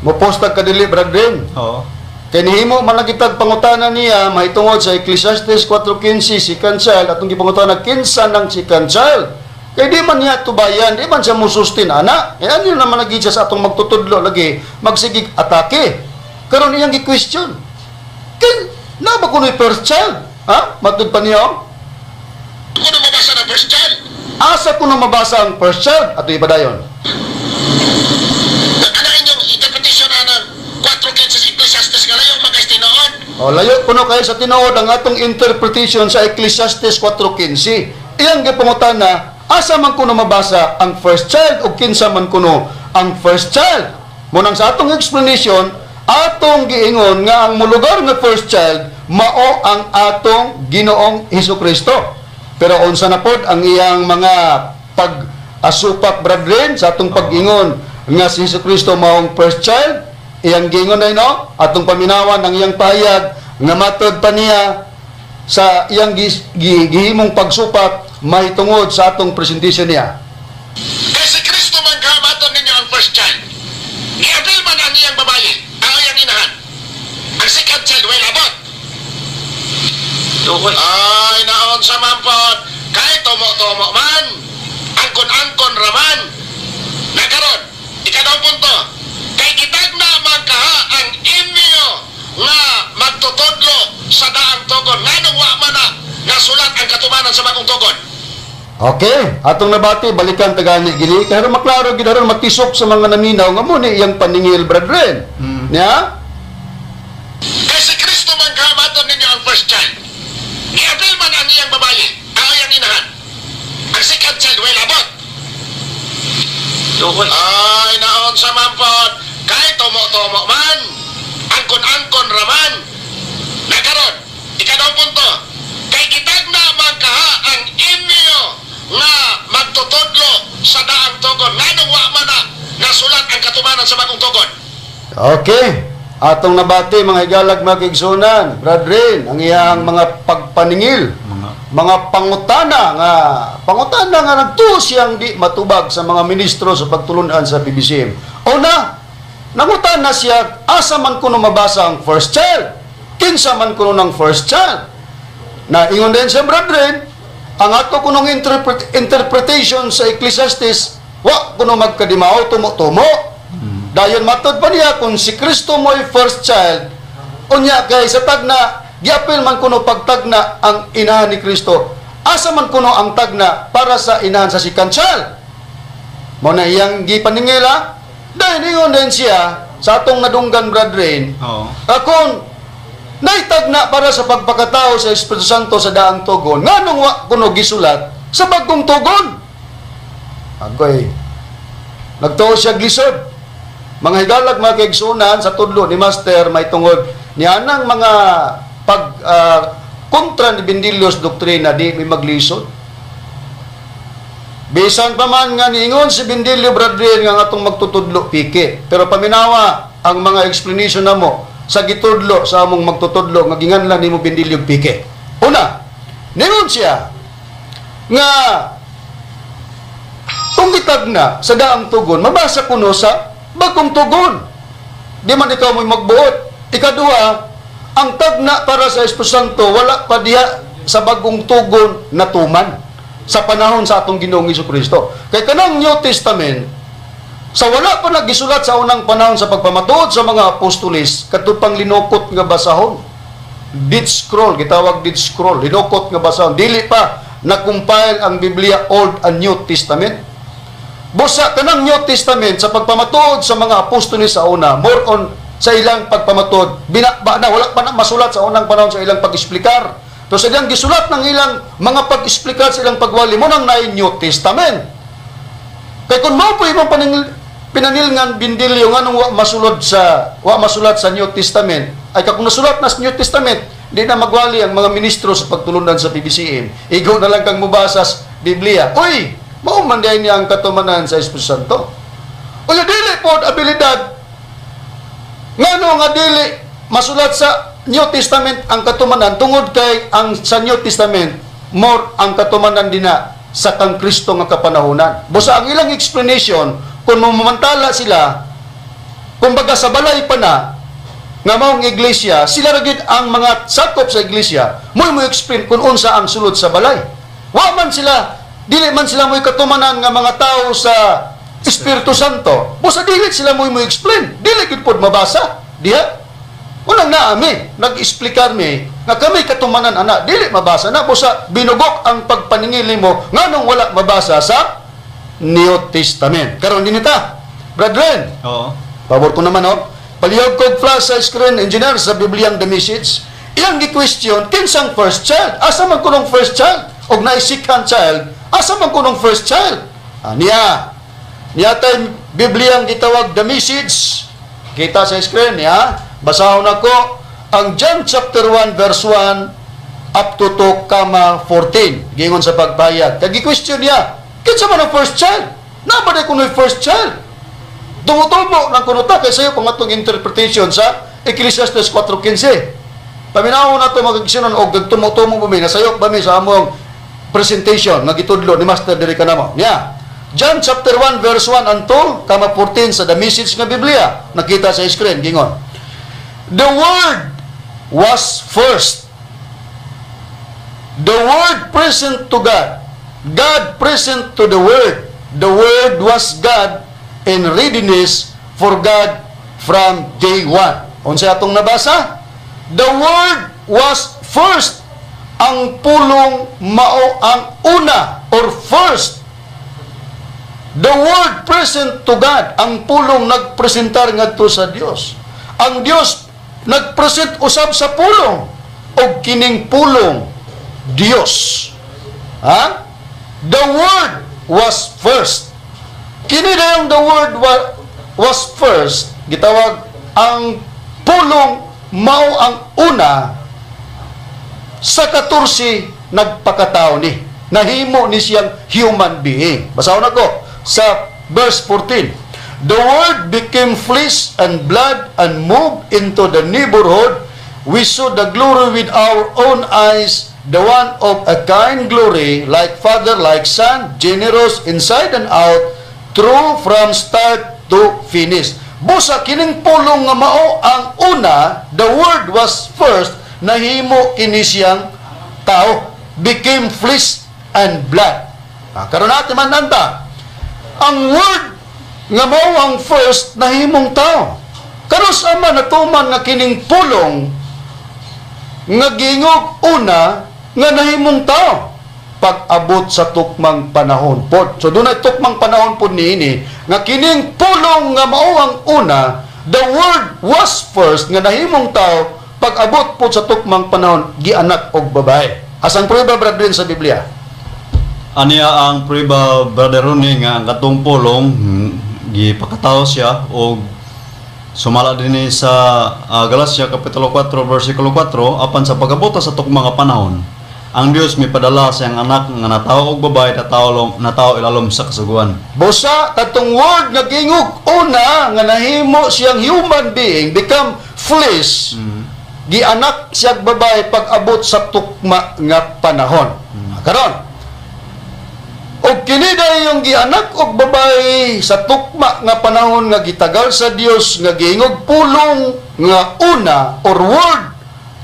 Mo-post ka dili, brethren. Oo. Kay nihimo man lang kitag pangutana niya mahitungod sa Ecclesiastes 4:15, second child, atong gipangutana kinsa ng second child. Kay di man niya tubayan, di man siya musustin ana. Eh ano naman lagi siya sa atong magtutudlo lagi magsigig atake. Karon iyang gi-question. Kin na ba kuno'y first child? Ha? Matud pa niya, oh? Kung mabasa ng first child, Asa kuno mabasa ang first child? Ato ipadayon. Ana inyong interpretation na ng 4:15 sa Ecclesiastes nga layo man kay tinuod. O, layo kuno kayo sa tinuod ang atong interpretation sa Ecclesiastes 4:15. Iyang gipangutana, asa man kuno mabasa ang first child o kinsa man kuno ang first child? Munang sa atong explanation, atong giingon nga ang mulugar nga first child mao ang atong Ginoong Hesukristo. Pero unsa na pod ang iyang mga pag-asupak, brethren, sa atong pag-ingon nga si Hesukristo maong first child, iyang giingon na, no? Atong paminawan ang iyang pahayag nga matod pa niya sa iyang gihimong pagsupak mahitungod sa atong presentation niya. Kay si Kristo man kamaton ninyo ang first child. Giapil man ang iyang babaye, ang iyang inahan. Ang second child way labot. Ay, naon sa mampot, kay tumo-tumo man, angkon-angkon raman. Nakaron, ikadawang punto, kay gitagna man kaha ang inyo nga magtutudlo sa daang tugon. Nganong wa man na nasulat ang katumanan sa bagong tugon? Okay, atong nabati, balikan tagani gini kay maklaro gid aron matisok sa mga naminaw nga mo ni iyang paningil, brethren. Nya? Kay si Kristo man kamaton ninyo ang first child. Giapil man ang iyang babaye, ang iyang inahan. Ang second child way labot. Ay, naon sa mampot, kay tumo-tumo man, angkon-angkon raman. Nakaron, ikadawang punto, kay gitagna man kaha ang inyo nga magtutudlo sa daang tugon. Nganong wa man na nasulat ang katumanan sa bagong tugon? Okay. Atong nabati, mga higalag, mga kaigsunan, brethren, ang iyang mga pagpaningil, Mga mga pangutana nga nagtuo siyang di matubag sa mga ministro sa pagtulunan sa PBCM. Una, nangutana siya, asa man kuno mabasa ang first child? Kinsa man kuno ng first child? Na ingon din siya, brethren, ang ato kunong interpretation sa Ecclesiastes, wa kuno magkadimao, tumo-tumo. Dayon matod pa niya, kung si Kristo mo'y first child, unya kay sa tagna, giapil man kuno pagtagna ang inahan ni Kristo. Asa man kuno ang tagna para sa inahan sa second child? Mo na iyang gipaningila. Dahil ingon din siya sa atong nadunggan, brethren, akon naitagna para sa pagpakatao sa Espiritu Santo sa daang tugon, nganong wa kuno gisulat sa bagong tugon? Agoy, nagtuo siya glisod. Mga higalag, mga kaigsunan, sa tudlo ni Master may tungod niya nang mga pag kontra ni Bendillos doktrina, di may maglisod. Bisan pa man nga niingon si Bendillo, brethren, nga atong magtutudlo piki. Pero paminawa ang mga explanation namo sa gitudlo sa among magtutudlo nga ginganlan nimo Bendillo piki. Una, ningon siya nga kung gitagna sa daang tugon, mabasa kuno sa bagong tugon. Di man ikaw mo'y magbuot. Ikaduha, ang tagna para sa Espiritu Santo wala pa diha sa bagong tugon natuman sa panahon sa atong Ginoong Kristo. Kay kanang New Testament, sa wala pa nagisulat sa unang panahon sa pagpamatuod sa mga apostoles, kadto pang linukot nga basahon. Dead Scroll, gitawag Dead Scroll, linukot nga basahon. Dili pa na-compile ang Biblia Old and New Testament. Busa kanang New Testament sa pagpamatuod sa mga apostoles sa una, more on sa ilang pagpamatuod, binaba na, wala pa na masulat sa unang panahon sa ilang pag-explicar. Pero sa ilang gisulat ng ilang mga pag-explicar sa ilang pagwali mo nang naay New Testament. Kay kung mao po imong pinanilngan, Bindilyo, nganong wa masulat sa New Testament, ay kung nasulat na sa New Testament, di na magwali ang mga ministro sa pagtulunan sa PBCM. Igo na lang kang mubasa sa Biblia. Uy, mao man diay niya ang katumanan sa Espiritu Santo. Uy, dili pod abilidad ngano nga dili masulat sa New Testament ang katumanan, tungod kay ang sa New Testament more ang katumanan dina sa kang Kristo nga kapanahonan. Busa ang ilang explanation, kung mamantala sila, kumbaga sa balay pa na, Nga maong iglesia, sila ra gyud ang mga sakop sa iglesia, mo'y mo explain kung unsa ang sulod sa balay. Wa man sila, dili man sila mo'y katumanan nga mga tao sa Espiritu Santo. Busa dili sila mo'y mo explain. Dili gyud pod mabasa. Diha. Unang naami, nag-explicar mi nga kami katumanan ana, dili mabasa na busa binugok ang pagpaningili mo nganong wala mabasa sa New Testament. Karon dinhi ta. Brethren, Oo. pabor ko naman, oh. Palihog kog flash sa screen, engineer, sa Bibliang The Message. Iyang gi-question, kinsang first child? Asa man kunong first child? Og naay second child, asa man kunong first child? Ah, niya. Niya tay Bibliang gitawag The Message. Kita sa screen, niya. Basahon ako ang John chapter 1 verse 1 up to 2 comma 14. Giingon sa pagpahayag. Kag gi-question niya, kinsa man ang first child? Naa ba kuno'y first child? Tumutubo ng kuno ta kay sayo pang atong interpretation sa Ecclesiastes 4:15. Paminaw na to mga kaigsuonan og nagtumo-tumo ba mi, nasayop ba mi sa among presentation nga gitudlo ni Master diri kanamo. Niya. John chapter 1 verse 1 and 2, comma 14 sa The Message nga Biblia. Nakita sa screen gingon. The Word was first. The Word present to God. God present to the Word. The Word was God in readiness for God from day one. Unsa atong nabasa? The Word was first. Ang pulong mao ang una or first. The Word present to God. Ang pulong nagpresentar ngadto sa Dios. Ang Dios nagpresent usab sa pulong og kining pulong Dios. Ha? The Word was first. Kini dayong the Word was first, gitawag ang pulong mao ang una sa 14 nagpakatao ni. Nahimo ni siyang human being. Basahon ako sa verse 14. The Word became flesh and blood and moved into the neighborhood. We saw the glory with our own eyes, the one of a kind glory, like Father, like Son, generous inside and out, true from start to finish. Busa kining pulong nga mao ang una, the Word was first, nahimo kini siyang tao, became flesh and blood. Ah, karon natin man nanta. Ang Word nga mao ang first nahimong tao. Karon sa man natuman nga kining pulong nga gingog una nga nahimong tao pag-abot sa tukmang panahon pod. So dunay tukmang panahon pod niini nga kining pulong nga mao ang una, the Word was first nga nahimong tao, pag-abot pod sa tukmang panahon gianak og babae. Asang prueba, brethren, sa Biblia? Aniya ang prueba, Brother Ronnie, nga ang katong pulong gipakatao siya og sumala dinhi sa Galacia kapitulo 4 versikulo 4, apan sa pag-abot sa tukmang nga panahon, ang Dios mipadala sa iyang anak nga natawo og babae, natawo ilalom sa kasuguan. Busa katong Word nga gingog una nga nahimo siyang human being, become flesh, gianak siya babae pag-abot sa tukma nga panahon. Karon, og kini yung gianak og babae sa tukma nga panahon nga gitagal sa Dios nga giingog pulong nga una or Word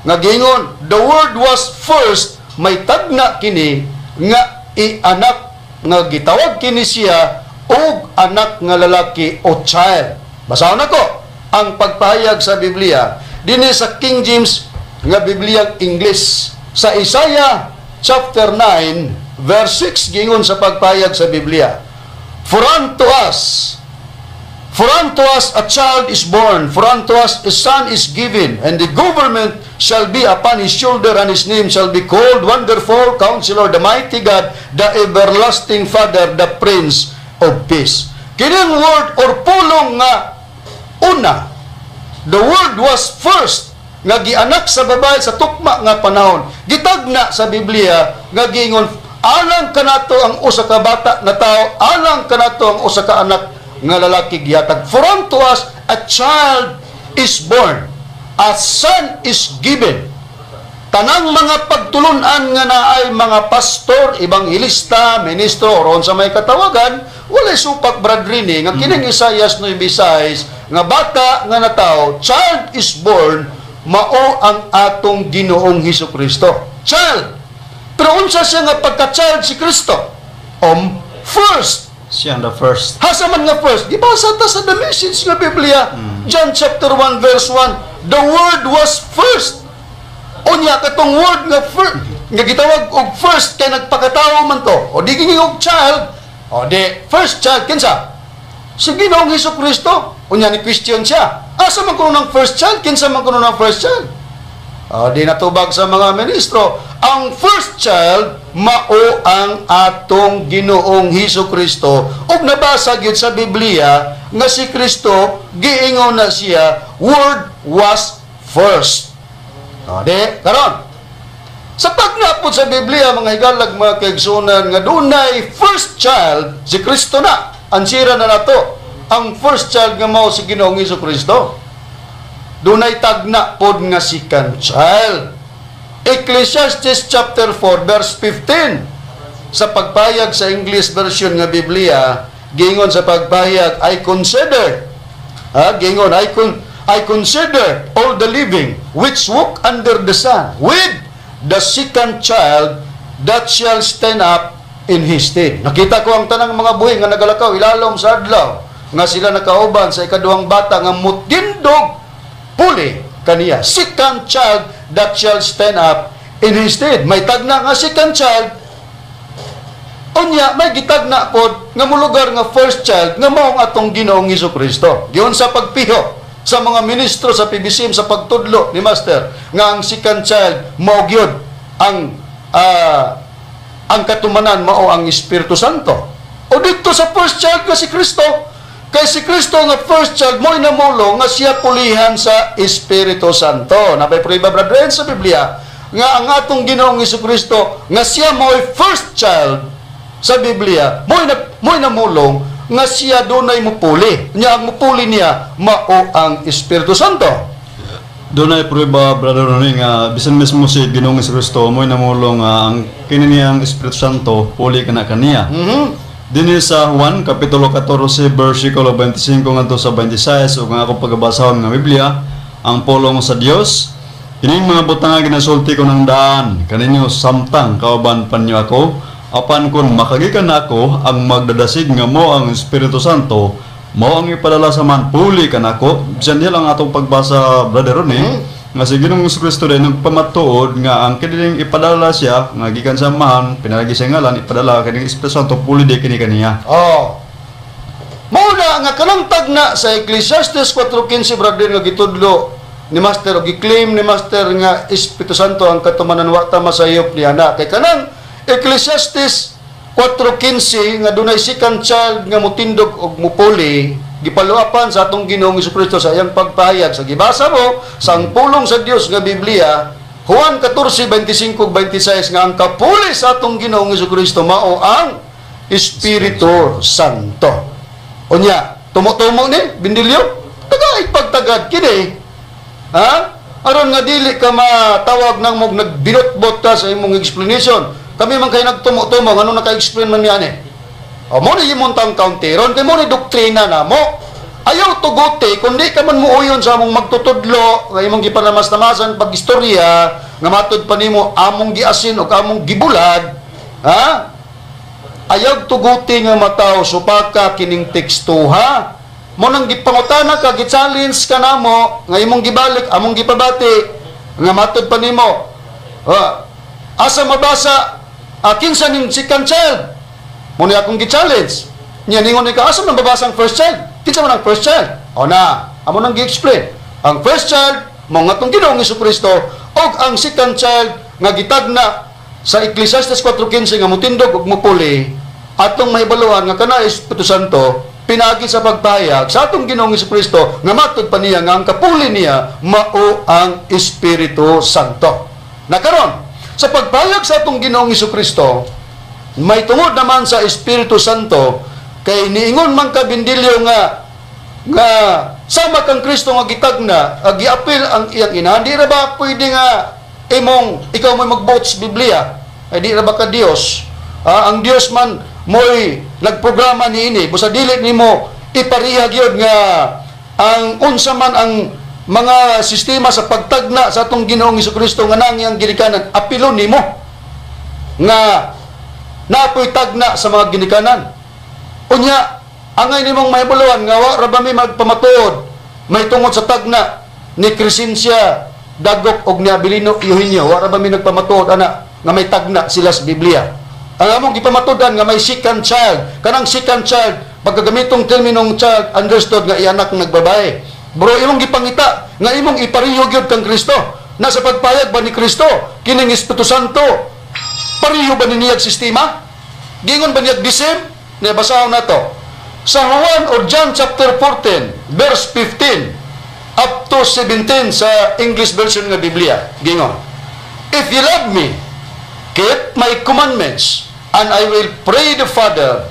nga giingon the Word was first, may tagna kini nga ianak nga gitawag kini siya og anak nga lalaki o child. Basahon nako ang pagpahayag sa Biblia dinhi sa King James nga Biblia English sa Isaiah chapter 9 verse 6. Gingon sa pagpahayag sa Biblia, "For unto us a child is born, for unto us a son is given, and the government shall be upon his shoulder, and his name shall be called Wonderful Counselor, the Mighty God, the Everlasting Father, the Prince of Peace." Kining Word or pulong nga una, the Word was first, nga gianak sa babae sa tukma nga panahon. Gitagna sa Biblia nga giingon, alang kanato ang usa ka bata na tao, alang kanato ang usa ka anak nga lalaki gihatag. For unto us a child is born, a son is given. Tanang mga pagtulunan nga naay mga pastor, ebanghelista, ministro, or sa may katawagan, Walay supak, Brad Rini, nga kining Isaias 9:6 nga bata nga natawo, child is born, mao ang atong Ginoong Hesus Kristo. Child. Pero unsa siya nga pagka-child si Kristo? First. Siya ang the first. Hasa man nga first? Gibasa ta sa The Message nga Biblia. John chapter 1 verse 1, "The Word was first." Unya katong word nga first nga gitawag og first kay nagpakatawo man to. O di gini og child, o di first child kinsa? Si Ginoong Hesus Kristo. Unya ni question siya. Asa man kuno ng first child? Kinsa man kuno ng first child? O, di natubag sa mga ministro, ang first child mao ang atong Ginoong Hesus Kristo, ug nabasa gyud sa Biblia nga si Kristo giingon na siya, "Word was first." O, di karon sa pagnapod sa Biblia, mga higalag, mga kaigsunan, nga dunay first child, si Kristo na. Ansira na nato ang first child nga mao si Ginoong Hesus Kristo. Dunay tagna pod nga second child. Ecclesiastes chapter 4 verse 15. Sa pagpayag sa English version nga Biblia, gingon sa pagpayag, "I consider," ha, gingon, "I consider all the living which walk under the sun with the second child that shall stand up in his stead." Nakita ko ang tanang mga buhi nga nagalakaw ilalom sa adlaw nga sila nakauban sa ikaduhang bata nga mutindog puli kaniya. Second child that shall stand up in his stead. May tagna nga second child. Unya, may gitagna pod nga mulugar nga first child nga mao ang atong Ginoong Hesus Kristo. Giyon sa pagpiho sa mga ministro sa PBCM sa pagtudlo ni Master nga ang second child mao gyud ang katumanan, mao ang Espiritu Santo. O dito sa first child nga si Kristo, kay si Kristo nga first child mo'y namulong nga siya pulihan sa Espiritu Santo. Napay prueba, brethren, sa Biblia nga ang atong Ginoong Kristo nga siya mo'y first child sa Biblia, mo'y namulong nga siya dunay mupuli. Nya ang mupuli niya mao ang Espiritu Santo. Doon ay prueba, Brother Ronnie, nga bisan mismo si Ginoong Kristo mo'y namulong nga ang kini niyang Espiritu Santo puli kana kaniya. Dinhi sa Juan kapitulo 14 bersikulo 25 ngadto sa 26 ug ang akong pagabasahon nga Biblia, ang Pulong sa Dios. "Kining mga butanga ginasulti ko ng daan kaninyo samtang kauban pa ninyo ako. Apan kun makagikan nako, ang magdadasig nga mao ang Espiritu Santo, mao ang ipadala sa Amahan puli kanako." Bisan diha lang atong pagbasa, Brother Ronnie, nga si Ginoong Kristo din nagpamatuod nga ang kining ipadala siya nga gikan sa Amahan pinalagi sa ngalan, ipadala kining Espiritu Santo puli di kini kaniya. Oh. Mao na nga kanang tagna sa Ecclesiastes 4:15, brother, nga gitudlo ni Master o gi-claim ni Master nga Espiritu Santo ang katumanan, wa ta masayop niya na. Kay kanang Ecclesiastes 4:15 nga dunay second child nga mutindog og mupuli, gipaluapan sa atong Ginoong Kristo sa iyang pagpahayag sa gibasa mo sa ang Pulong sa Dios nga Biblia, Juan 14:25-26, nga ang kapuli sa atong Ginoong Kristo mao ang Espiritu Santo. Unya, tumo-tumo ni Bindilyo, tagay pagtagad kini. Ha? Aron nga dili ka matawag nang mog nagbinotbot ka sa imong explanation. Kami man kay nagtumo-tumo, ngano naka-explain man niya ni? O mo ni imong tang counteron, kay mo ni doktrina na mo. Ayaw tuguti kung di ka man muuyon sa among magtutudlo nga imong gipanamas-namasan pag istorya nga matud pa nimo among giasin o among gibulad, ha? Ayaw tuguti nga mataw supaka kining teksto, ha? Mo nang gipangutana ka, gi-challenge ka namo nga imong gibalik, among gipabati nga matud pa nimo. Ha? Asa mabasa kinsa ning second child? Mo ni akong gi-challenge. Nya ningon ni ka, asa man mabasa ang first child? Kinsa man ang first child? O na, amo nang gi-explain. Ang first child mao nga atong Ginoong Kristo ug ang second child nga gitagna sa Ecclesiastes 4:15 nga mutindog ug mupuli, atong mahibaluan nga kana Espiritu Santo pinagi sa pagpahayag sa atong Ginoong Kristo nga matud pa niya nga ang kapuli niya mao ang Espiritu Santo. Na karon, sa pagpahayag sa atong Ginoong Kristo, may tungod naman sa Espiritu Santo, kay niingon man ka, Bindilyo, nga nga sama kang Kristo nga gitagna, giapil ang iyang ina, di ra ba pwede nga imong ikaw may magbuot sa Biblia? Ay di ra ba ka Dios? Ah, ang Dios man Mo'y nagprograma niini, busa dili nimo ipariha gyud nga ang unsa man ang mga sistema sa pagtagna sa atong Ginoong Kristo nga nangiyang ginikanan, apilon nimo nga napoy tagna sa mga ginikanan. Unya, angay nimong mahibuluan nga wa ra ba mi magpamatuod may tungod sa tagna ni Crescencia Dagok og ni Abilino Eugenio, wa ra ba mi nagpamatuod ana nga may tagna sila sa Biblia? Ang among gipamatudan nga may second child, kanang second child, pagkagamitong terminong child, understood nga ianak ng nagbabae. Bro, imong gipangita nga imong ipariho gyud kang Kristo. Nasa pagpayag ba ni Kristo kining Espiritu Santo, pariho ba ni niyag sistema? Gingon ba niyag the same? Ne basahon nato. Sa Juan or John chapter 14 verse 15 up to 17 sa English version nga Biblia. Gingon: "If you love me, keep my commandments, and I will pray the Father,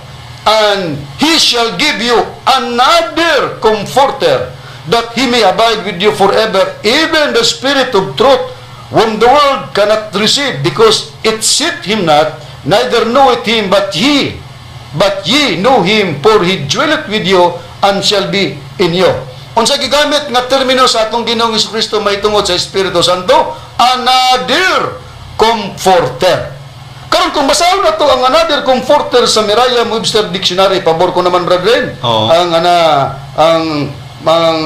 and He shall give you another comforter, that He may abide with you forever, even the Spirit of truth, whom the world cannot receive, because it seeth Him not, neither knoweth Him, but ye know Him, for He dwelleth with you and shall be in you." Unsa gigamit nga termino sa atong Ginoong Kristo may tungod sa Espiritu Santo? Another comforter. Karon kung basahon na to ang another comforter sa Merriam-Webster Dictionary, pabor ko naman, brethren. Oo. Ang ana ang ang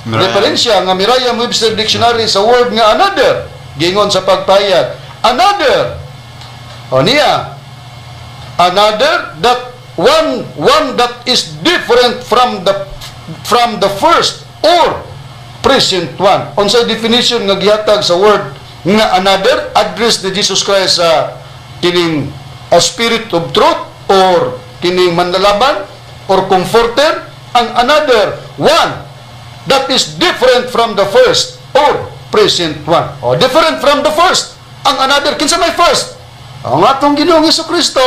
Merriam. Referensya nga Merriam-Webster Dictionary sa word nga another, gingon sa pagpayag, another o niya, another that one one that is different from the first or present one. Unsay definition nga gihatag sa word nga another address ni Jesus Christ sa kining a spirit of truth or kining manlalaban or comforter? Ang another, one that is different from the first or present one. O different from the first. Ang another, kinsa may first? Ang atong Ginoong Kristo.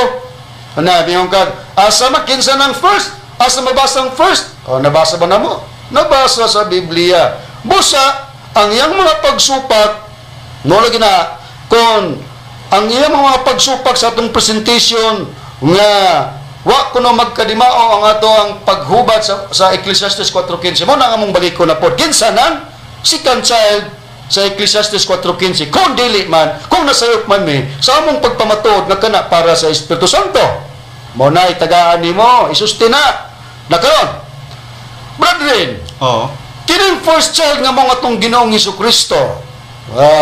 Nabi yung kag, asa ma kinsa ng first? Asa mabasa ang first? O nabasa ba namo? Nabasa sa Biblia. Busa ang iyang mga pagsupak, no lagi na kung ang iyang mga pagsupak sa atong presentation nga wa kuno magkadimao ang ato ang paghubat sa Ecclesiastes 4:15 mo na ang among baliko na pod, kinsa nang second child sa Ecclesiastes 4:15 kung dili man, kung nasayop man mi sa among pagpamatuod nga kana para sa Espiritu Santo? Mo na itagaan nimo, isustina na karon, brethren. Oo. Kining first child nga mga atong Ginoong Kristo,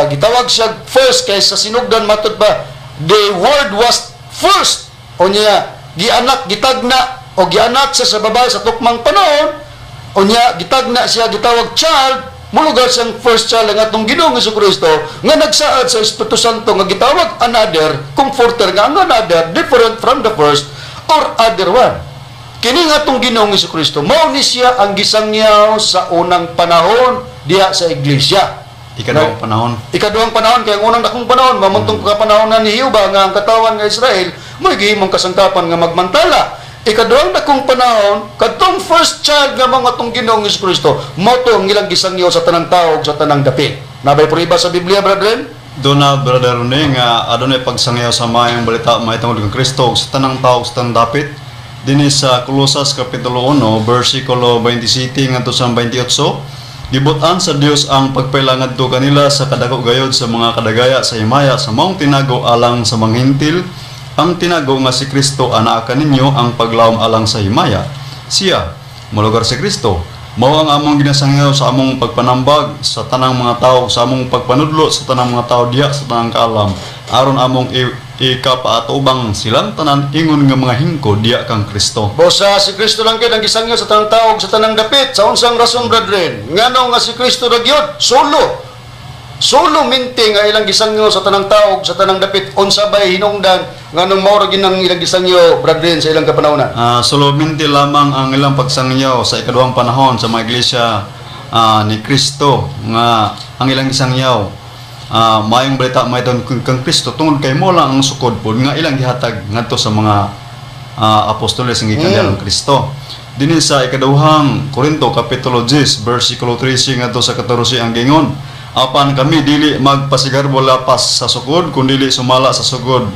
gitawag siya first kay sa sinugdan matud ba the word was first. O niya gianak, gitagna o gianak siya sa babae sa tukmang panahon. O niya gitagna siya, gitawag child, mulugar siyang first child ang atong Ginoong Kristo nga nagsaad sa Espiritu Santo nga gitawag another comforter, nga ang another, different from the first or other one. Kini nga atong Ginoong Kristo, mao ni siya ang gisangyaw sa unang panahon diha sa iglesia. Ikaduhang panahon. Ikaduhang panahon kay ang unang dakong panahon mamuntong ka panahon na ni Jehova nga ang katawan nga Israel mo'y gihimong kasangkapan nga magmantala. Ikaduhang dakong panahon, kadtong first child nga mga atong Ginoong Kristo, mao to ang ilang gisangyaw sa tanang tao ug sa tanang dapit. Nabay prueba sa Biblia, brethren? Doon na, Brother Rene, nga adunay pagsangyaw sa maayong balita mahitungod kang Kristo ug sa tanang tao ug sa tanang dapit. Dinhi sa Kolosas kapitulo 1 bersikulo 27 ngadto sa 28, gibutan sa Dios ang pagpaila ngadto kanila sa kadako gayod sa mga kadagaya sa himaya sa maong tinago alang sa manghintil, ang tinago nga si Kristo anaa kaninyo, ang paglawom alang sa himaya. Siya molugar si Kristo mao ang among ginasangyaw sa among pagpanambag sa tanang mga tao, sa among pagpanudlo sa tanang mga tao diha sa tanang kaalam, aron among ikapaatubang silang tanan ingon nga mga hingko diha kang Kristo. Bosa si Kristo lang kay ang gisangyaw sa tanang tao ug sa tanang dapit. Sa unsang rason, brethren? Ngano nga si Kristo ra gyud? Solo. Solo minti nga ilang gisangyo sa tanang tao ug sa tanang dapit. Unsa bay hinungdan nganong mao ra gyud ang ilang gisangyo, brethren, sa ilang kapanahonan? Solamente lamang ang ilang pagsangyaw sa ikaduhang panahon sa mga iglesia ni Kristo nga ang ilang gisangyaw maayong balita mahitungod kang Kristo tungod kay mo lang ang sukod pod nga ilang gihatag ngadto sa mga apostoles nga gikan mm. Kristo. Dinhi sa ikaduhang Korinto kapitulo 10 bersikulo 13 ngadto sa 14 ang gingon: "Apan kami dili magpasigarbo lapas sa sukod, kundili sumala sa sugod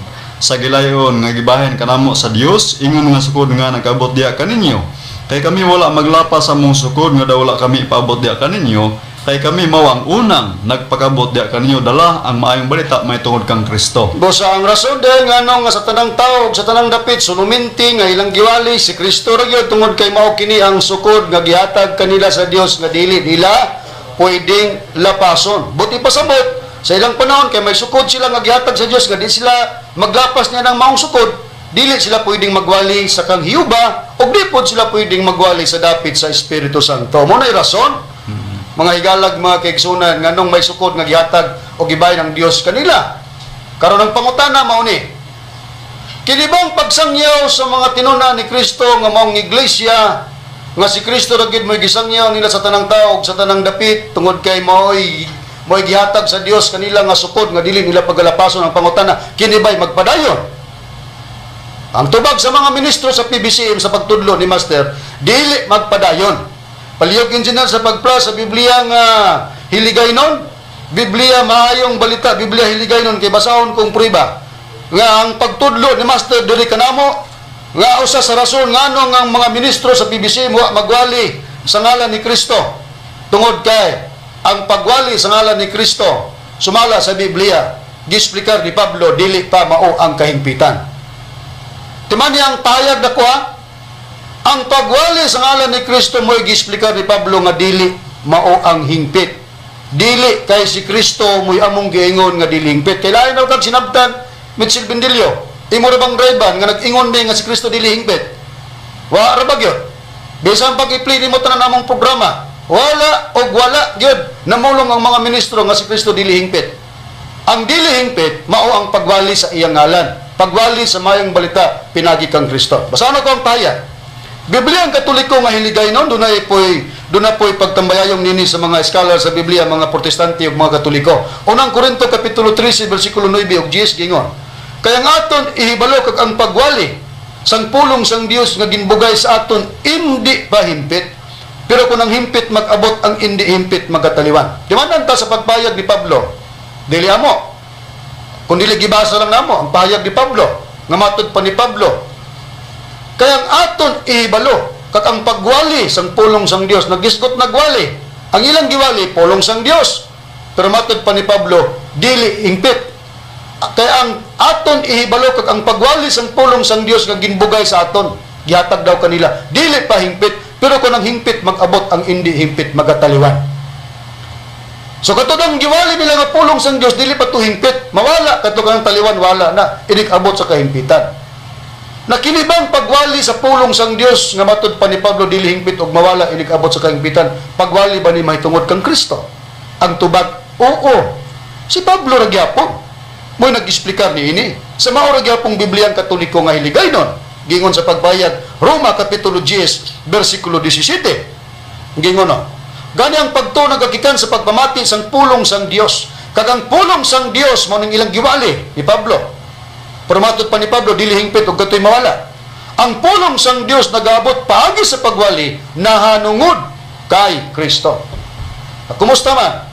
Sa gilayon nga gibahin kanamo sa Dios, ingon nga sukod nga nagabot diha kaninyo. Kay kami wala maglapas sa among sukod nga daw wala kami ipaabot diha kaninyo, kay kami mao ang unang nagpakabot diha kaninyo dala ang maayong balita mahitungod kang Kristo. Busa ang rason dahil nga nga sa tanang tao ug sa tanang dapit sunuminti nga ilang giwali si Kristo ra gyud, tungod kay mao kini ang sukod nga gihatag kanila sa Dios nga dili nila pwedeng lapason. Buti pasabot sa ilang panahon kay may sukod sila nga gihatag sa Dios nga di sila maglapas niya ng maong sukod, dili sila pwedeng magwali sa kang Hiyuba ug di pod sila pwedeng magwali sa dapit sa Espiritu Santo. Mo nay rason, mga higalag, mga kaigsunan, nganong may sukod nga gihatag o gibahin ang Dios kanila. Karon ang pangutana mao ni, kini bang pagsangyaw sa mga tinun-an ni Kristo nga maong iglesia, nga si Kristo ra gyud mo'y gisangyaw nila sa tanang tao ug sa tanang dapit tungod kay mo'y gihatag sa Dios kanila nga sukod nga dili nila pagalapason, ang pangutana, kini ba'y magpadayon? Ang tubag sa mga ministro sa PBCM sa pagtudlo ni Master, dili magpadayon. Palihog engineer sa pagpla sa Biblia nga hiligay nun, Biblia maayong balita, Biblia hiligay nun, kay basahon kong priba nga ang pagtudlo ni Master diri kanamo nga usa sa rason nganong ang mga ministro sa PBCM wa magwali sa ngalan ni Kristo, tungod kay ang pagwali sa ngalan ni Kristo sumala sa Biblia, gisplikar ni Pablo, dili pa mao ang kahimpitan. Timani ang pahayag na kuha, ang pagwali sa ngalan ni Kristo mo'y gisplikar ni Pablo nga dili mao ang hingpit. Dili kay si Kristo mo'y among giingon nga dili hingpit. Kay lain na kag sinabtan, Mitchell Bendilio, imo ra bang driver nga nag-ingon mi nga si Kristo dili hingpit? Wa ra ba gyud? Bisan pag i-play nimo tanan among programa, wala og wala gyud namulong ang mga ministro nga si Kristo dili hingpit. Ang dili hingpit mao ang pagwali sa iyang ngalan, pagwali sa mayong balita pinagi kang Kristo. Basahon ko ang pahayag. Biblia ang Katoliko nga hiligay noon, doon po'y pagtambayayong nini sa mga scholar sa Biblia, mga Protestante ug mga Katoliko. Unang Korinto kapitulo 13 bersikulo 9 ug 10 gingon. Kaya ang aton ihibalo kag ang pagwali sang pulong sang Dios nga ginbugay sa aton indi pa himpit. Pero kung ang himpit mag-abot, ang indi himpit magataliwan. Di man ta sa pagpayag ni Pablo, dili amo. Kung dili gibasa lang namo ang pahayag ni Pablo, nga matud pa ni Pablo. Kaya ang aton ihibalo kag ang pagwali sang pulong sang Dios, nagisgot nagwali. Ang ilang giwali pulong sang Dios. Pero matud pa ni Pablo, dili hingpit. Kaya ang aton ihibalo kag ang pagwali sang pulong sang Dios nga ginbugay sa aton, gihatag daw kanila, dili pa hingpit. Pero kung ang hingpit mag-abot, ang hindi hingpit magataliwan. So katong giwali nila nga pulong sang Dios dili pa to hingpit, mawala kadto ang taliwan, wala na inig-abot sa kahimpitan. Nakinibang pagwali sa pulong sang Dios nga matud pa ni Pablo dili hingpit og mawala inig-abot sa kahimpitan, pagwali ba ni mahitungod kang Kristo? Ang tubag, oo. Si Pablo ra gyapon mo'y nag-explicar niini. Sa mao ra gyapong Biblia ang Katoliko nga hiligay nun. Gingon sa pagbayad, Roma kapitulo 10 bersikulo 17. Gingon no. Gani ang pagtuo nagagikan sa pagpamati sang pulong sang Dios. Kag ang pulong sang Dios mao ning ilang giwali ni Pablo. Pero matud pa ni Pablo dili hingpit og katoy mawala. Ang pulong sang Dios nagaabot paagi sa pagwali nahanungod kay Kristo. Kumusta man?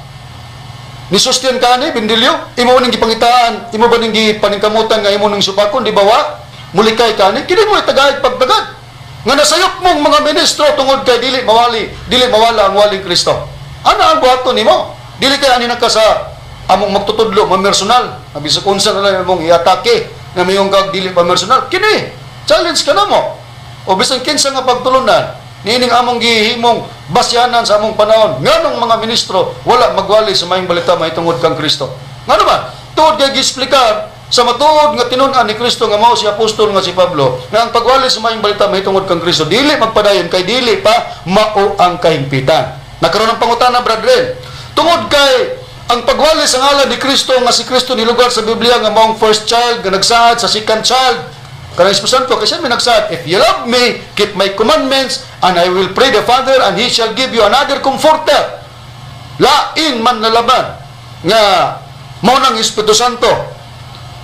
Nisustiyan ka ni Bendilio? Imo ning gipangitaan, imo ba ning gipaningkamutan nga imo ning supakon, di ba wa? Mulikay ka ni, kini mo itagayag pagtagad. Nga nasayop mong mga ministro tungod kay dili mawali, dili mawala ang waling Kristo. Ana ang buhaton nimo? Dili kay ani nagka sa among magtutudlo, mamersonal. Bisag unsa na lang imong iatake nga mayong kag dili pa personal. Kini, challenge ka na mo. O bisan kinsa nga pagtulunan, niining among gihimong basyanan sa among panahon, nganong mga ministro wala magwali sa maayong balita mahitungod kang Kristo. Ngano ba? Tuod kay giexplikar sa matuod nga tinun-an ni Kristo nga mao si apostol nga si Pablo, nga ang pagwali sa maayong balita mahitungod kang Kristo dili magpadayon kay dili pa mao ang kahimpitan. Nakaroon ang pangutana, brethren, tungod kay ang pagwali sa ngalan ni Kristo nga si Kristo nilugar sa Biblia nga maong first child nga nagsaad sa second child. Kanang Espiritu Santo kasi may nagsaad, if you love me, keep my commandments, and I will pray the Father, and He shall give you another comforter. Lain man nalaban nga mao nang Espiritu Santo.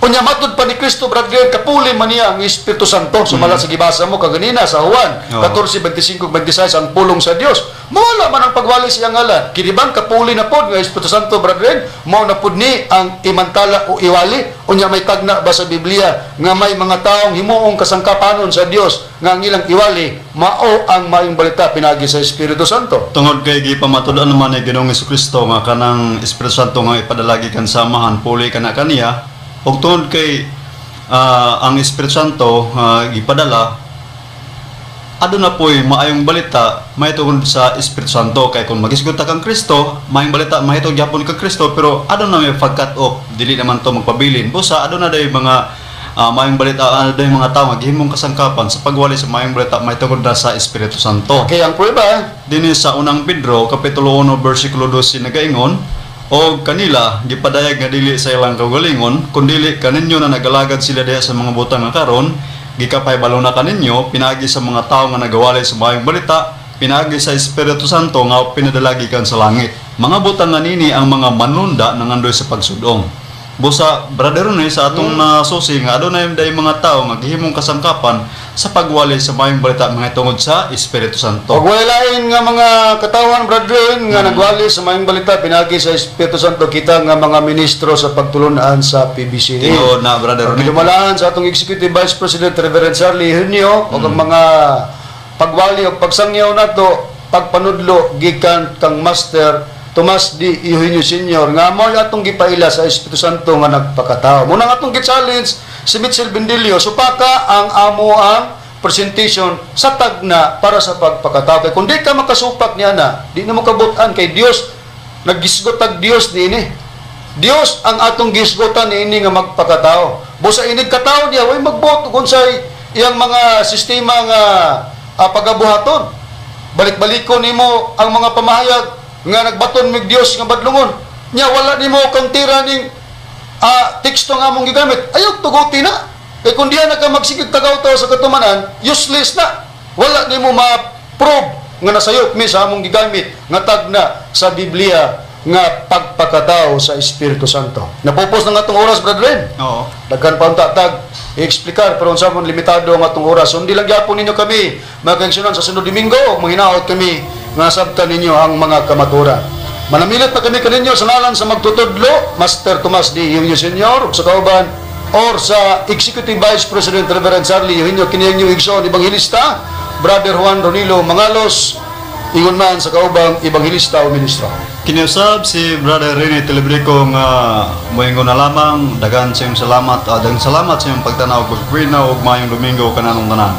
Unya matud pa ni Kristo, brethren, kapuli man niya ang Espiritu Santo. Sumala sa gibasa mo kaganina sa Juan 14:25-26 ang pulong sa Dios. Mawala man ang pagwali sa iyang ngalan. Kini bang kapuli na pod nga Espiritu Santo, brethren, mao na pod ni ang imantala o iwali? Unya may tagna ba sa Biblia nga may mga taong himuong kasangkapanon sa Dios nga ang ilang iwali mao ang maayong balita pinagi sa Espiritu Santo? Tungod kay gipamatud-an naman ni Ginoong Kristo nga kanang Espiritu Santo nga ipadalagi kan samahan puli kana kaniya, ug tungod kay ang Espiritu Santo gipadala, aduna po'y maayong balita mahitungod sa Espiritu Santo. Kay kung magisgot ta kang Kristo, maayong balita mahitungod gyapon kang Kristo, pero aduna may pag-cut off, dili naman to magpabilin. Busa aduna day mga maayong balita, aduna day mga tawo nga gihimong kasangkapan sa pagwali sa maayong balita mahitungod na sa Espiritu Santo. Okay, ang prueba Dinhi sa Unang Pedro kapitulo 1 bersikulo 12 nagaingon, "Og kanila gipadayag nga dili sa ilang kaugalingon kundili kaninyo na nagalagad sila diha sa mga butang nga karon gikapahibalo na kaninyo pinaagi sa mga tawo nga nagawali sa maayong balita pinaagi sa Espiritu Santo nga pinadala gikan sa langit. Mga butang nga nini ang mga manunda nangandoy sa pagsudong." Busa, Brother Rene, sa atong nasusi nga adunay day mga tawo nga gihimong kasangkapan sa pagwali sa maayong balita mahitungod sa Espiritu Santo. Og walay lain nga mga katawan, brethren, nga nagwali sa maayong balita pinagi sa Espiritu Santo, kita nga mga ministro sa pagtulunan sa PBCA. Tinuod na, Brother Rene. Gidumalaan sa atong Executive Vice President Reverend Charlie Eugenio og ang mga pagwali o pagsangyaw nato, pagpanudlo gikan kang Master Tomas D. Eugenio Senior nga mao atong gipaila sa Espiritu Santo nga nagpakatao. Muna nga atong gi-challenge si Mitchell Bendilio, supaka ang amo ang presentation sa tagna para sa pagpakatao. Kay kung di ka makasupak niya na, di na mo kabutan kay Dios, naggisgot tag Dios niini. Dios ang atong gisgotan niini nga magpakatao. Busa inig katao niya, way magbuot kung sa iyang mga sistema nga pagabuhaton. Balik-baliko nimo ang mga pamahayag nga nagbaton mig Dios nga badlungon. Nya wala nimo kang tira ning teksto nga among gigamit. Ayaw tuguti na. Kay kung diya na ka magsigig tagaw-taw sa katumanan, useless na. Wala nimo ma-prove nga nasayop mi sa among gigamit nga tagna sa Biblia nga pagpakatao sa Espiritu Santo. Napupos na nga atong oras, brethren. Oo. Daghan pa unta tag i-explicar pero unsa man limitado ang atong oras. Undi lang gyapon ninyo kami mga kaigsuonan sa sunod Domingo ug manghinaot kami nga sabtan ninyo ang mga kamaturan. Manamilit pa kami kaninyo sa ngalan sa magtutudlo, Master Tomas D. Eugenio Senior, ug sa kauban or sa Executive Vice President Reverend Charlie Eugenio, kini ang inyong igsoon ebanghelista, Brother Juan Ronilo Mangalos, ingon man sa kaubang ebanghelista o ministro. Kiniusab si Brother Rene Telebrico nga moingon na lamang, daghan sa iyong salamat, daghang salamat sa iyong pagtanaw ug pagpinaw ug maayong Domingo kananong tanan.